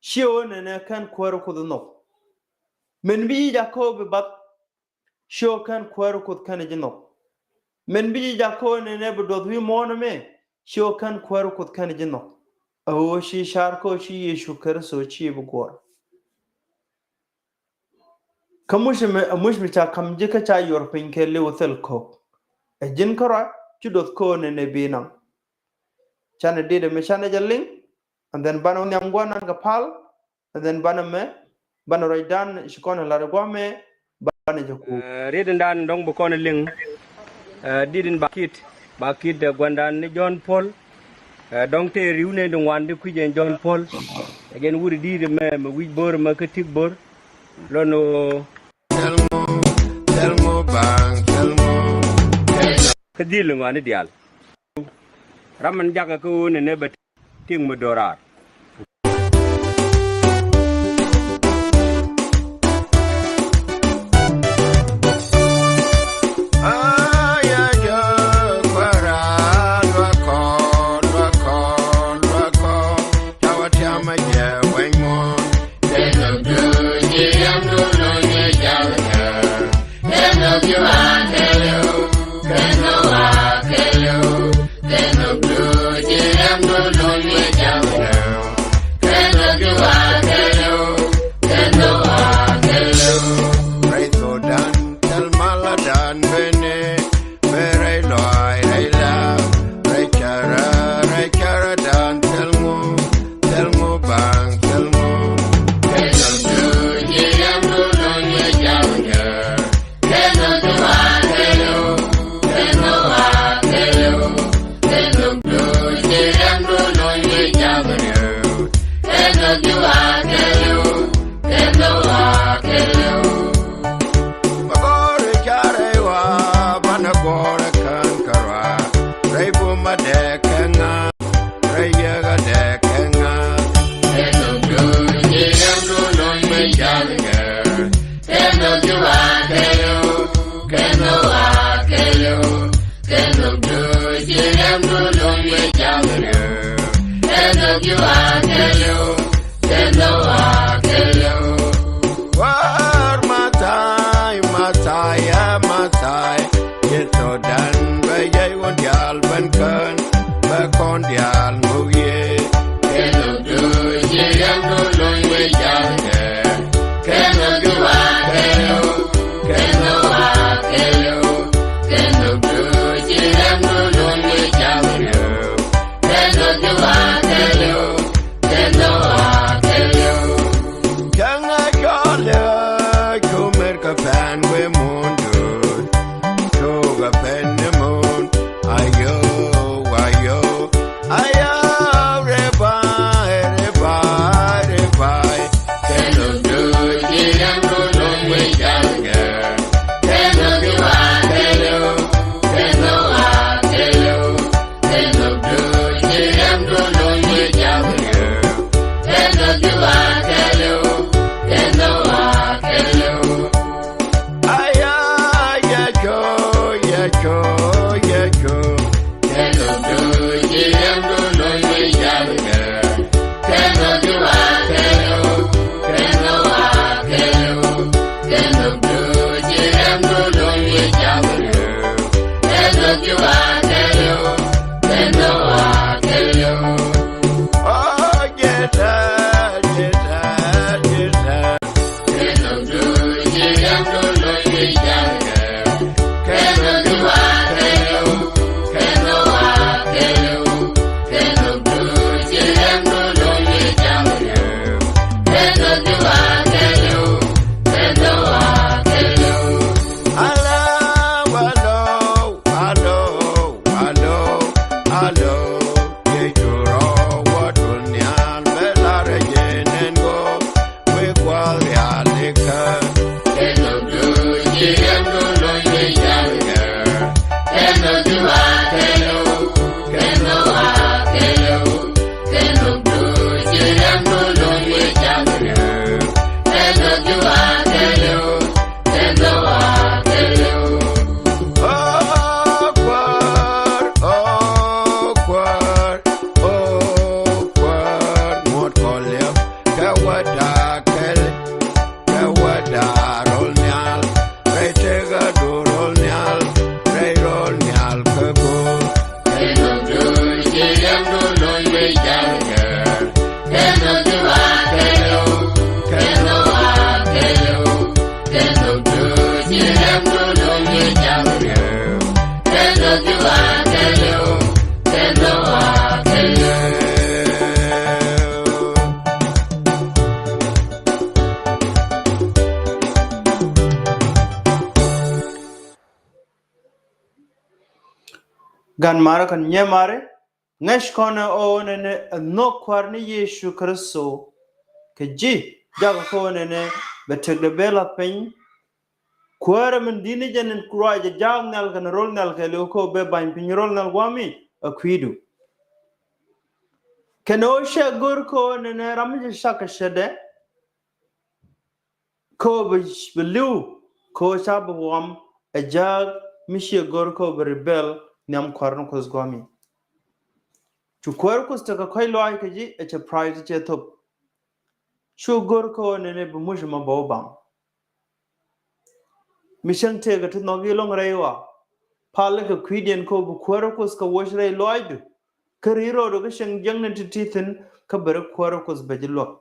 ciɛ ɣöö nɛnɛ kɛn Kuäär Kuoth nhɔk. Min bi ji̱ jakä ɣöö bi bath, ciɛ ɣöö kɛn Kuäär Kuoth kɛn ji̱ nhɔk. Min bi ji̱ jakä ɣöö nɛnɛ bi duɔth wi̱i̱ muɔ̱ɔ̱n ɛmɛ, ciɛ ɣöö kɛn Kuäär Kuoth kɛn ji̱ nhɔk. Ɛ ɣöö ci car kä ɣöö ci Yecu Kritho ci bi guɔ̱ɔ̱r. Kä muc mi, muc mi ca ka̱m ji̱ kä ca yuɔr piny kɛ li̱w thil ko̱k. Ɛ ji̱n kärɔa ci duɔth ko̱o̱n ɛn ɛ bi naŋ. Canɛ dit ɛmɛ canɛ jɛ liŋ, and then banɛ wä nhiam gua̱n nan kɛ pal, and then banɛ mɛ, banɛ ruacdan ci kɔn ɛ lat ɛ gua̱mɛ, banɛ jɛ kuuk. Eh, riet in dan dɔ̱ŋ bi kɔn ɛ liŋ, eh, dit in ba kit, ba kit, eh, gua̱ndan ni John Paul. Eh, dɔ̱ŋ tëë ri̱w nɛy ti ŋuan ti kui̱c ɛn John Paul. Ɛ jɛn wut i̱ di̱i̱t ɛmɛ, mɛ wi̱c bo̱r ɛmɛ kä ti̱k bo̱r. Lɔn ɣöö. Thil ŋu, thil ŋu baŋ, thil ŋu. Kä dhil ŋuani diaal. Ram min jakä kä ɣöö nɛnɛ bɛ ti̱ŋ mi do̱raar. Rɛy thokdan thil maladan bene, bɛ rɛy lɔaac rɛy la, rɛy cara rɛy caradan thil ŋu, thil ŋu baŋ thil ŋu. Kɛ thok duc ji̱ riɛm du luny wec ja̱ŋ jɛ. Kɛ thok ji̱ wa̱a̱ kɛ liw, kɛ thok wa̱a̱ kɛ liw. Kɛ thok duc ji̱ riɛm du luny wec ja̱ŋ jɛ. Kɛ thok ji̱ wa̱a̱ kɛ liw, kɛ thok wa̱a̱ kɛ liw. Magɔɔr i̱ ca rɛy wa banɛ gɔɔr ɛ kän kärɔa. Rɛy bum a dɛɛk kɛ ŋa, rɛy yɛk a dɛɛk kɛ ŋa. Kɛ thok duc ji̱ riɛm du luny wec ja̱ŋ jɛ. Kɛ thok ji̱ wa̱a̱ kɛ liw, kɛ thok wa̱a̱ kɛ liw. Kɛ thok duc ji̱ riɛm du luny wec ja̱ŋ jɛ. Kɛ thok ji̱ wa̱a̱ kɛ liw, kɛ thok wa̱a̱ kɛ liw. Wäär Mathay, Mathay, ɛ Mathay. Yɛ thokdan bɛ yɛy wä diaal ben kän, bɛ kɔn diaal ŋuk yɛ. Kɛ thok duc ji̱ riɛm du luny wec ja̱ŋ jɛ. Kɛ thok ji̱ wa̱a̱ kɛ liw, kɛ thok wa̱a̱ kɛ liw. Kɛ thok duc ji̱ riɛm du luny wec ja̱ŋ jɛ. Kɛ thok ji̱ wa̱a̱ kɛ liw, kɛ thok wa̱a̱ kɛ liw. Cäŋ ɛ cɔl ɛ cu mer kɛ pɛn wee mun duut. Cok ɛ pɛn ni mun. Ayo, ayo, ayo, revive, revive, revive. Kɛ thok duc ji̱ riɛm du luny wec ja̱ŋ jɛ. Kɛ thok ji̱ wa̱a̱ kɛ liw, kɛ thok wa̱a̱ kɛ liw. Kɛ thok duc ji̱ riɛm du luny wec ja̱ŋ jɛ. Kɛ thok ji̱ wa̱a̱ kɛ liw, kɛ thok wa̱a̱ kɛ liw. Aya, yɛ co, yɛ co, yɛ co. Kɛ thok duc ji̱ riɛm du luny wec ja̱ŋ jɛ. Kɛ thok ji̱ wa̱a̱ kɛ liw, kɛ thok wa̱a̱ kɛ liw. Kɛ thok duc ji̱ riɛm du luny wec ja̱ŋ jɛ. Gan marä kɔn nyɛ marä, ŋäc kɔn ɛ ɣöö nɛnɛ ɛ nhök Kuäär ni Yecu Kritho kɛ ji̱, jakä kä ɣöö nɛnɛ bɛ tëkdɛ bel a piny. Kuäärä min di̱t ni jɛn in ruac ɛ jaak nhial kɛnɛ rol nhial kɛɛliw kä ɣöö bɛ ba̱ny piny rol nhial gua̱a̱mi ɛ kui̱du. Kɛnɛ ɣöö cɛ go̱r kä ɣöö nɛnɛ ram mi cɛ cak kɛ cätdɛ kä ɣöö bɛ, bɛ li̱w kä ɣöö ca bɛ ɣɔm ɛ jaak mi ciɛ go̱r kä ɣöö bɛ rebel nhiam Kuäär ni Kuoth gua̱a̱mi. Cu Kuäär Kuoth tekɛ kɔ̱c lɔaac kɛ ji̱, ɛ cɛ pride cɛ thop. Cu go̱r kä ɣöö nɛnɛ bi muc ɛmɔ bɛ wä baŋ. Mi cäŋ tëëkɛ ti nhɔk i̱ lo̱ŋ rɛy ɣɔaa, pal kɛ kui̱diɛn kä ɣöö bi Kuäär Kuoth kɛ woc rɛy lɔaacdu. Kä ri̱i̱t rɔɔdu kä cieŋ jiäkni ti ti thi̱n, kä bɛ ri Kuäär Kuoth bɛ ji̱ luäk.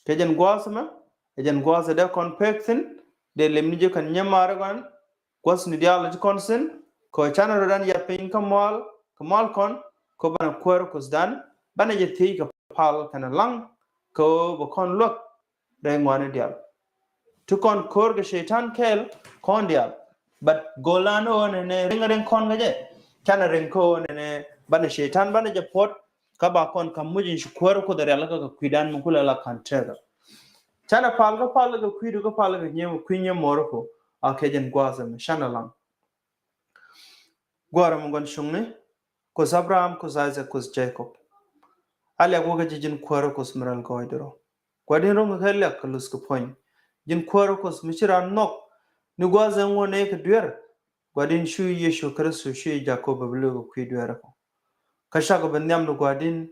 Kɛ jɛn gua̱a̱th ɛmɛ, kɛ jɛn gua̱a̱th ɛ dee kɔn pek thi̱n, dee lem ni ji̱ kɛn nyɛ marä kɔn, gua̱thni diaal ti kɔn thi̱n, kɛ ɣöö canɛ rɔ̱dan yath piny kä mual, kä mual kɔn, kɛ ɣöö banɛ Kuäär Kuothdan, banɛ jɛ thiec kɛ pal kɛnɛ laŋ, kɛ ɣöö bɛ kɔn luäk rɛy ŋɔaani diaal. Ti kɔn ko̱r kɛ Cɛytan kɛɛl kɔn diaal. But go̱o̱lan ɣöö nɛnɛ riŋ riŋ kɔn kä jɛ. Canɛ riŋ kä ɣöö nɛnɛ banɛ Cɛytan banɛ jɛ puɔt. Kä ba kɔn ka̱m muc in ci Kuäär Kuoth rialikä kɛ kui̱dan mi kulɛ la ka̱n tëkä. Canɛ pal kä pal kɛ kui̱du kä pal kɛ nyem kui̱ nyem mɔr kä. A kɛ jɛn gua̱a̱th ɛmɛ canɛ laŋ. Gua̱a̱r ɛmɛ gua̱n cuŋni, Kuoth Abraham, Kuoth Isaac, Kuoth Jacob. A liak wä kä ji̱ ji̱n Kuäär Kuoth mi rɛl gɔɔydɛ rɔ. Gua̱di̱n ro̱ŋ kɛ liak kɛ luth kɛ puɔ̱ny. Ji̱n Kuäär Kuoth mi ci raan nhɔk ni gua̱a̱th ɛn ŋuɔ̱n nɛy kɛ duer. Gua̱di̱n cu Yecu Kritho cu Jacob bɛ bi li̱w kɛ kui̱ duer kɔ. Kä cakɔ bi nhiam ni Gua̱di̱n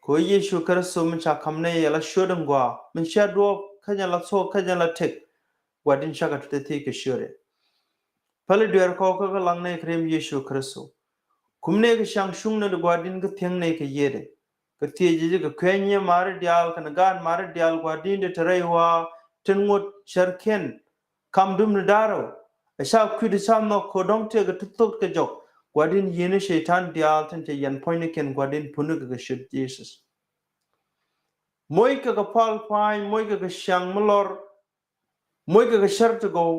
kɛ ɣöö Yecu Kritho mi ca ka̱m nɛy yɛ la ciöt in gɔaa min cia duɔɔp kä jɛn la thuɔɔk kä jɛn la tëk. Gua̱di̱n cakɔ te thiec kɛ ciötdɛ. Päli dueer kɔɔk kä kä laŋ nɛy kɛ riɛm Yecu Kritho. Kum nɛy kɛ ciaŋ cuŋ nɛy ti Gua̱di̱n kä thiäŋ nɛy kɛ yiëëdɛ. Kɛ thiec ji̱ kɛ kuɛny nyiee ma̱a̱ri diaal kɛnɛ gaat ma̱a̱ri diaal Gua̱di̱n ti te rɛy wa̱a̱ tin ŋot cärkiɛn. Kam dum ni da̱rä ɛ ca kui̱di ca nhɔk kɛ dɔ̱ŋ tëëkɛ ti thok kɛ jɔk. Gua̱di̱n yiëëni Cɛytan diaal tin cɛ yɛn puɔ̱nynikiɛn Gua̱di̱n punikɛ kɛ ciöt Jesus. Moc kɛ kɛ pal pa̱a̱ny, moc kɛ kɛ ciaŋ mi lɔr. Moc kɛ kɛ cär ti gɔw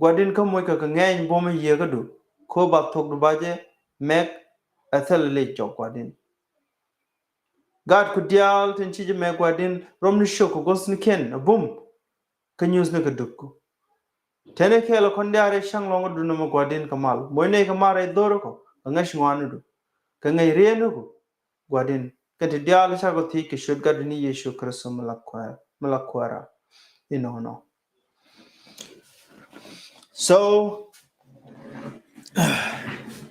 Gua̱di̱n kä moc kɛ kɛ ŋɛɛny buɔ̱m i̱ yiëëkädu. Kä ba thokdu ba jɛ mɛk ɛ thil ilec jɔk Gua̱di̱n. Gaatku diaal tin ci jɛ mɛk Gua̱di̱n romni ciök kɛ guɔ̱thnikiɛn ɛ bum. Kä nyuuthni kɛ dukku. Teni kɛɛl ɛ kɔn diaal rɛy cäŋ lɔ̱ŋädu nɔmɔ Gua̱di̱n kɛ mal. Moc nɛy kɛ mal rɛy dho̱rikɔ kɛ ŋäc ŋɔaanidu. Kɛ ŋäc rieniku. Gua̱di̱n kɛn ti diaal cakɔ thiec kɛ ciöt Gatdu ni Yecu Kritho mi la Kuäär, mi la Kuäärä. Inɔnɔ. So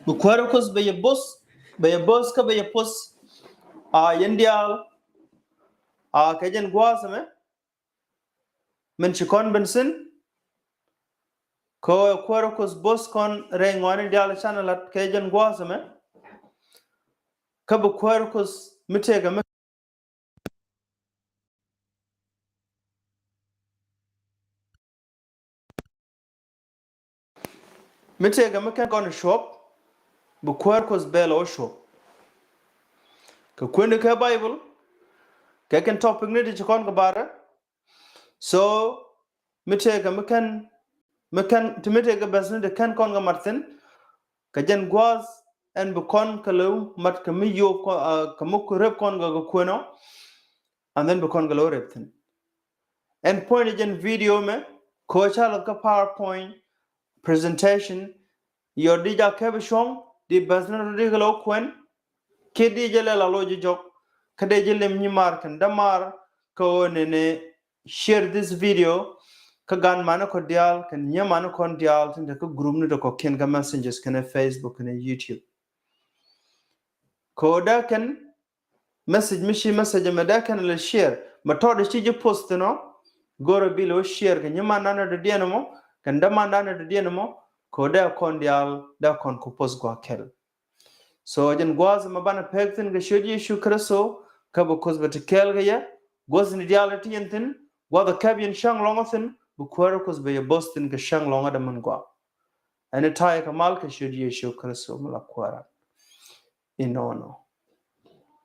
bi Kuäär Kuoth bɛ yɛ bo̱th, bɛ yɛ bo̱th kä bɛ yɛ poth. A yɛn diaal a kɛ jɛn gua̱a̱th ɛmɛ min ci kɔn ben thi̱n. Kɛ ɣöö Kuäär Kuoth bo̱th kɔn rɛy ŋɔaani diaal canɛ lat kɛ jɛn gua̱a̱th ɛmɛ. Kä bi Kuäär Kuoth mi tëëkɛ mi mi tëëkɛ mi kɛn kɔn cuɔp bi Kuäär Kuoth bɛl ɔ cuɔp. Kɛ kuäni kɛ Baibol kɛ kɛn topic ni ti ci kɔn kɛ barɛ. So mi tëëkɛ mi kɛn, mi kɛn ti mi tëëkɛ bɛth ni ti kɛn kɔn kɛ mat thi̱n. Kɛ jɛn gua̱a̱th ɛn bi kɔn kɛ lo̱w mat kɛ mi yop kɔn, ah, kɛ mi rep kɔn kɛ kɛ kuenɔ. And then bi kɔn kɛ lo̱w rep thi̱n. Ɛn point jɛn video mɛ kɛ ɣöö ca lath kä PowerPoint presentation. Yɔt di ja kɛp cuɔ̱ŋ di bɛth ni rɔ di kɛ lo̱w kuɛn. Kiɛ di jɛ lɛl a lo̱c jɔk kä dee jɛ lem nyi mar kɛn dämaar. Kɛ ɣöö nɛnɛ share this video kä gan mani kɔn diaal kɛn nyɛ mani kɔn diaal tin te kä group ni te kɔ̱kiɛn kä messages kɛn Facebook kɛn YouTube. Kɛ ɣöö dee kɛn message mi ci message mɛ dee kɛn lɛ share mɛ tɔt ci ji̱ post nɔ. Go̱rɛ bil wä share kɛ nyi man dan dɔ̱diɛn mɔ kɛn däman dan dɔ̱diɛn mɔ. Kɛ ɣöö dee kɔn diaal dee kɔn ku post gua kɛl. So jɛn gua̱a̱th ɛmɛ banɛ pek thi̱n kɛ ciöt Yecu Kritho, kä bi Kuoth bɛ te kɛɛl kɛ yɛ. Gua̱thni diaal ti yɛn thi̱n, gua̱th ɛ kɛp yɛn cäŋ lɔ̱ŋä thi̱n, bi Kuäär Kuoth bɛ yɛ bo̱th thi̱n kɛ cäŋ lɔ̱ŋä dämän gua̱a̱. Ɛn ɛ ta̱yɛ kɛ mal kɛ ciöt Yecu Kritho mi la Kuäärä. Inɔnɔ.